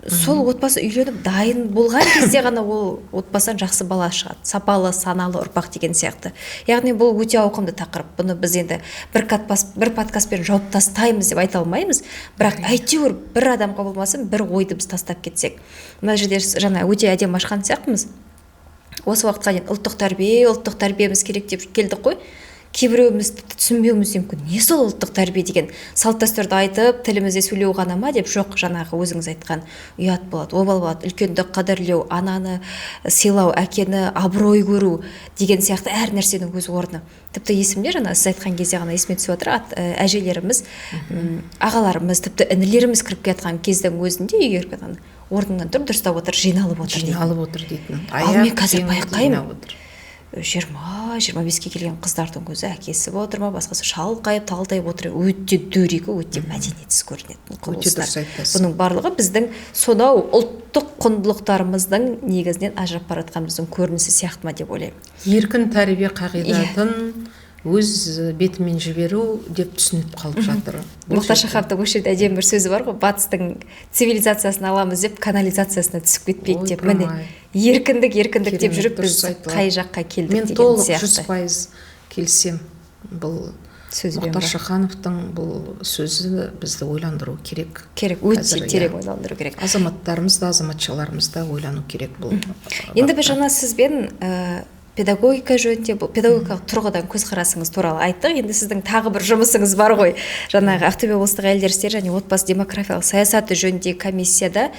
сол отбасы үйленіп дайын болған кезде ғана ол отбасынан жақсы бала шығады, сапалы, саналы ұрпақ деген сияқты. Яғни бұл өте ауқымды тақырып. Бұны біз енді бір подкастпен жауып тастаймыз деп айта алмаймыз, бірақ әйтеуір бір адамға болмасын бір ойды біз тастап кетсек. Мына жерде жаңа өте әдемі ашқан сияқтымыз. Осы уақытқа дейін ұлттық тәрбие, ұлттық тәрбиеміз керек деп келдік қой. Кейбіреуіміз түсінбеуіміз мүмкін. Не сол ұлттық тәрбие деген? Салт дәстүрді айтып, тілімізде сөйлеу ғана ма деп? Жоқ, жаңағы өзіңіз айтқан ұят болады, обал болады, үлкенді қадірлеу, ананы сыйлау, әкені абырой көру деген сияқты әр нәрсенің өз орны. Тіпті есімде жаңа сіз айтқан кезде ғана есіме түсіп отыр, әжелеріміз, ағаларымыз, тіпті інілеріміз кіріп келатқан кездің өзінде үйге кіріп келатқан орнынан тұрып дұрыстап отыр, жиналып отыр. Жиналып отыр дейтін. Ал мен қазір байқаймын. 20-25-ке келген қыздардың көзі әкесі отыр ма, басқасы шалқайып, талтайып отыр. Өте дөрекі, өте мәдениетсіз көрінетін құбылыстар. Бұның барлығы біздің сонау ұлттық құндылықтарымыздың негізінен ажырап бара жатқанымыздың көрінісі сияқты ма деп ойлаймын. Еркін тәрбие қағидатын өз бетімен жіберу деп түсініп қалып жатыр. Мұхтар Шахановтың осы жерде әдемі бір сөзі бар ғой, батыстың цивилизациясын аламыз деп канализациясына түсіп кетпейік деп. Міне, еркіндік, еркіндік деп жүріп біз қай жаққа келдік деген сияқты. Мен толық 100% келісемін. Бұл Мұхтар Шахановтың бұл сөзі бізді ойландыру керек. Керек, өте терең ойландыру керек. Азаматтарымыз да, азаматшаларымыз да ойлану керек бұл. Енді біз жаңа сізбен педагогика жөнінде, бұл педагогикалық тұрғыдан көзқарасыңыз туралы айттық. Енді сіздің тағы бір жұмысыңыз бар ғой. Жаңағы Ақтөбе облыстық әйелдер істері және отбасы демографиялық саясаты жөніндегі комиссияда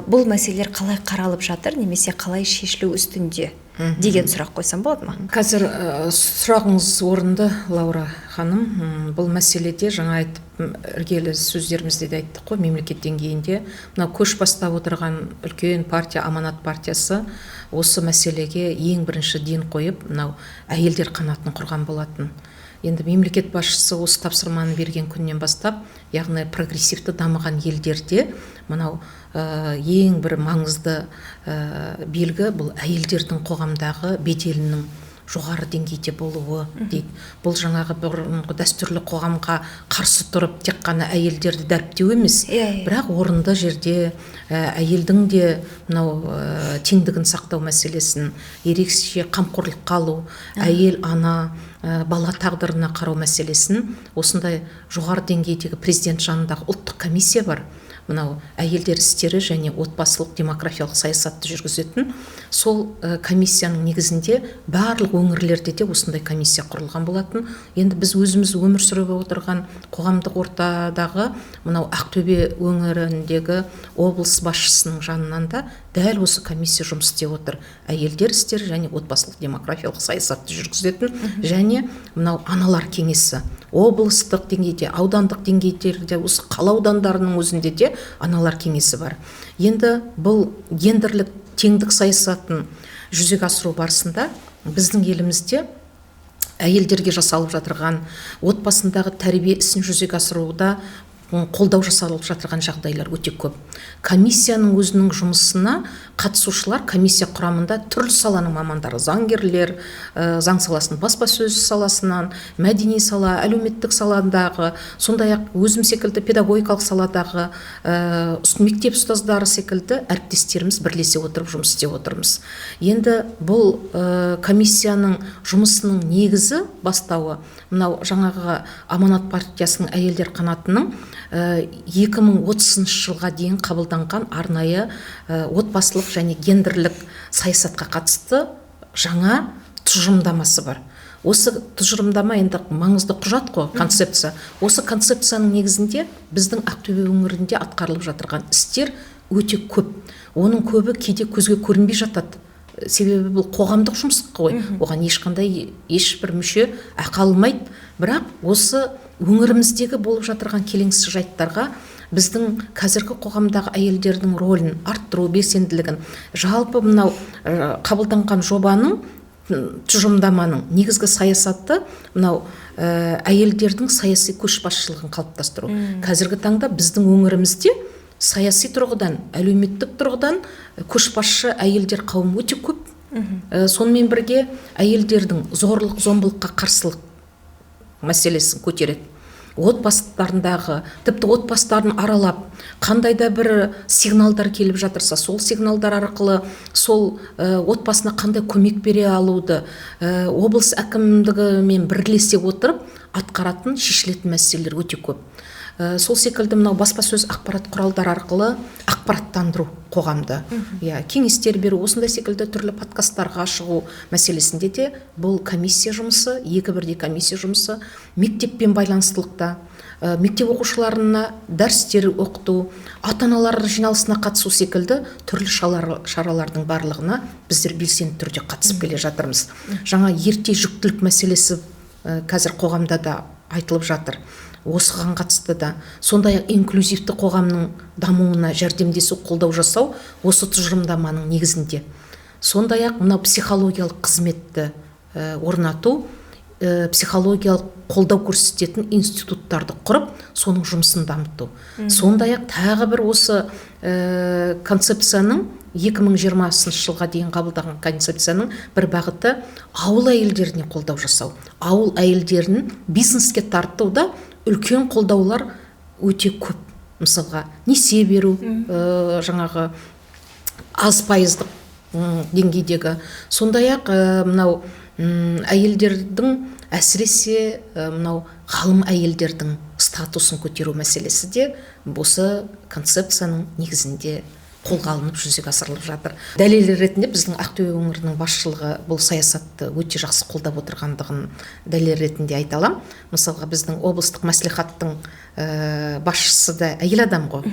бұл мәселелер қалай қаралып жатыр немесе қалай шешілу үстінде деген сұрақ қойсам болады ма? Қазір сұрағыңыз орынды, Лаура ханым. Бұл мәселеде жаңа айтып, іргелі сөздерімізде де айттық қой, мемлекет деңгейінде мынау көш бастап отырған үлкен партия, Аманат партиясы осы мәселеге ең бірінші ден қойып, мынау әйелдер қанатын құрған болатын. Енді мемлекет басшысы осы тапсырманы берген күннен бастап, яғни прогрессивті дамыған елдерде мынау ең бір маңызды белгі бұл әйелдердің қоғамдағы беделінің жоғары деңгейде болуы дейді. Бұл жаңағы бұрынғы дәстүрлі қоғамға қарсы тұрып тек қана әйелдерді дәріптеу емес, бірақ орынды жерде әйелдің де мынау теңдігін сақтау мәселесін ерекше қамқорлыққа алу, әйел, ана, бала тағдырына қарау мәселесін осындай жоғары деңгейдегі президент жанындағы ұлттық комиссия бар. Мынау әйелдер істері және отбасылық демографиялық саясатты жүргізетін сол комиссияның негізінде барлық өңірлерде де осындай комиссия құрылған болатын. Енді біз өзіміз өмір сүріп отырған қоғамдық ортадағы мынау Ақтөбе өңіріндегі облыс басшысының жанынан да дәл осы комиссия жұмыс істеп отыр. Әйелдер істері және отбасылық демографиялық саясатты жүргізетін және мынау аналар кеңесі облыстық деңгейде, аудандық деңгейде, осы қала аудандарының өзінде де аналар кеңесі бар. Енді бұл гендерлік теңдік саясатын жүзеге асыру барысында біздің елімізде әйелдерге жасалып жатырған отбасындағы тәрбие ісін жүзеге асыруда қолдау жасалып жатырған жағдайлар өте көп. Комиссияның өзінің жұмысына қатысушылар, комиссия құрамында түрлі саланың мамандары, заңгерлер, заң саласының, баспасөз саласынан, мәдени сала, әлеуметтік саладағы, сондай-ақ өзім секілді педагогикалық саладағы, мектеп ұстаздары секілді әріптестеріміз бірлесе отырып жұмыс істеп отырмыз. Енді бұл комиссияның жұмысының негізі, бастауы мынау жаңағы Аманат партиясының әйелдер қанатының 2030 жылға дейін қабылданған арнайы отбасылық және гендерлік саясатқа қатысты жаңа тұжырымдамасы бар. Осы тұжырымдама енді маңызды құжат қой, концепция. Осы концепцияның негізінде біздің Ақтөбе өңірінде атқарылып жатырған істер өте көп. Оның көбі кейде көзге көрінбей жатады. Себебі бұл қоғамдық жұмыс қой. Оған ешқандай ешбір мүше ақы алмайды. Бірақ осы өңіріміздегі болып жатырған келеңсіз жайттарға біздің қазіргі қоғамдағы әйелдердің рөлін арттыру, белсенділігін, жалпы мынау қабылданған жобаның, тұжырымдаманың негізгі саясаты мынау әйелдердің саяси көшбасшылығын қалыптастыру. Қазіргі таңда біздің өңірімізде саяси тұрғыдан, әлеуметтік тұрғыдан көшбасшы әйелдер қауымы өте көп. Сонымен бірге әйелдердің зорлық, зомбылыққа қарсылық мәселесін көтереді. Отбасыларындағы, тіпті отбасыларын аралап, қандай да бір сигналдар келіп жатырса, сол сигналдар арқылы сол отбасына қандай көмек бере алуды облыс әкімдігімен бірлесе отырып атқаратын, шешілетін мәселелер өте көп. Сол секілді мынау баспасөз ақпарат құралдары арқылы ақпараттандыру қоғамды, кеңестер беру, осындай секілді түрлі подкасттарға шығу мәселесінде де бұл комиссия жұмысы, екі бірдей комиссия жұмысы, мектеппен байланыстылықта, мектеп оқушыларына дәрістер оқыту, ата-аналар жиналысына қатысу секілді түрлі шаралардың барлығына біздер белсенді түрде қатысып келе жатырмыз. Жаңа ерте жүктілік мәселесі қазір қоғамда да айтылып жатыр. Осыған қатысты да, сондай-ақ инклюзивті қоғамның дамуына жәрдемдесу, қолдау жасау осы тұжырымдаманың негізінде. Сондай-ақ мынау психологиялық қызметті орнату, психологиялық қолдау көрсететін институттарды құрып, соның жұмысын дамыту. Сондай-ақ тағы бір осы концепцияның 2020 жылға дейін қабылдаған концепцияның бір бағыты ауыл әйелдеріне қолдау жасау. Ауыл әйелдерін бизнеске тартуда үлкен қолдаулар өте көп. Мысалға, несие беру, жаңағы аз пайыздық деңгейдегі. Сондай-ақ мынау әйелдердің, әсіресе мынау ғалым әйелдердің статусын көтеру мәселесі де осы концепцияның негізінде қолға алынып жүзеге асырылып жатыр. Дәлел ретінде біздің Ақтөбе өңірінің басшылығы бұл саясатты өте жақсы қолдап отырғандығын дәлел ретінде айта аламын. Мысалға, біздің облыстық мәслихаттың басшысы да әйел адам ғой.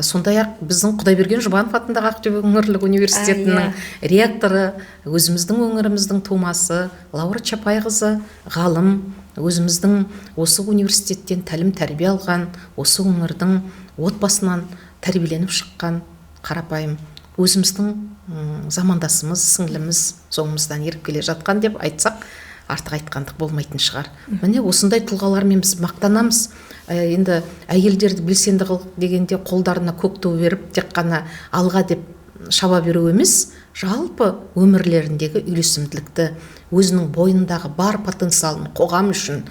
Сондай-ақ біздің Құдайберген Жұбанов атындағы Ақтөбе өңірлік университетінің ректоры, өзіміздің өңіріміздің тумасы Лаура Чапайқызы ғалым, өзіміздің осы университеттен тәлім тәрбие алған, осы өңірдің отбасынан тәрбиеленіп шыққан қарапайым өзіміздің замандасымыз, сіңліміз, соңымыздан еріп келе жатқан деп айтсақ, артық айтқандық болмайтын шығар. Міне осындай тұлғалармен біз мақтанамыз. Енді әйелдерді белсенді қыл дегенде қолдарына көк ту беріп, тек қана алға деп шаба беру емес, Жалпы өмірлеріндегі үйлесімділікті, өзінің бойындағы бар потенциалын қоғам үшін,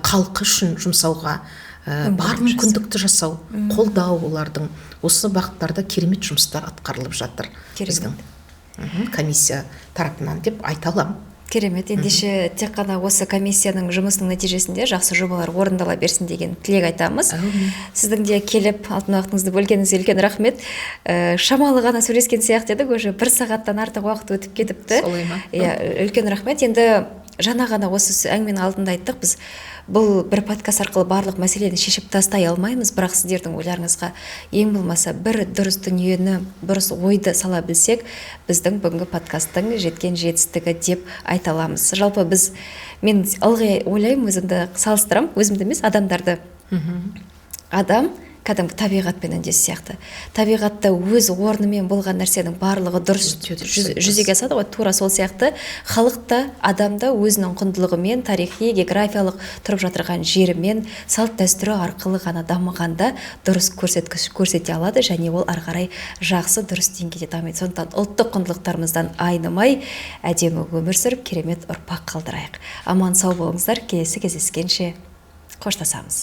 халқы үшін жұмсауға бар мүмкіндікті жасау, қолдау олардың. Осы бағыттарда керемет жұмыстар атқарылып жатыр біздің комиссия тарапынан деп айта аламын. Керемет. Ендеше тек қана осы комиссияның жұмысының нәтижесінде жақсы жобалар орындала берсін деген тілек айтамыз. Сіздің де келіп алтын уақытыңызды бөлгеніңізге үлкен рахмет. Шамалы ғана сөйлескен сияқты едік, уже бір сағаттан артық уақыт өтіп кетіпті. Солай ма? Иә, үлкен рахмет. Енді жаңа ғана осы әңгіменің алдында айттық, біз бұл бір подкаст арқылы барлық мәселені шешіп тастай алмаймыз, бірақ сіздердің ойларыңызға ең болмаса бір дұрыс дүниені, дұрыс ойды сала білсек, біздің бүгінгі подкасттың жеткен жетістігі деп айта аламыз. Жалпы біз, мен ылғи ойлаймын, өзімді салыстырамын, өзімді емес, адамдарды. Адам кәдімгі табиғатпен үндес сияқты. Табиғатта өз орнымен болған нәрсенің барлығы дұрыс жүзеге асады ғой, тура сол сияқты халық та, адам да өзінің құндылығымен, тарихи, географиялық тұрып жатырған жерімен, салт дәстүрі арқылы ғана дамығанда дұрыс көрсеткіш көрсете алады және ол ары қарай жақсы, дұрыс деңгейде дамиды. Сондықтан ұлттық құндылықтарымыздан айнымай, әдемі өмір сүріп, керемет ұрпақ қалдырайық. Аман сау болыңыздар, келесі кездескенше қоштасамыз.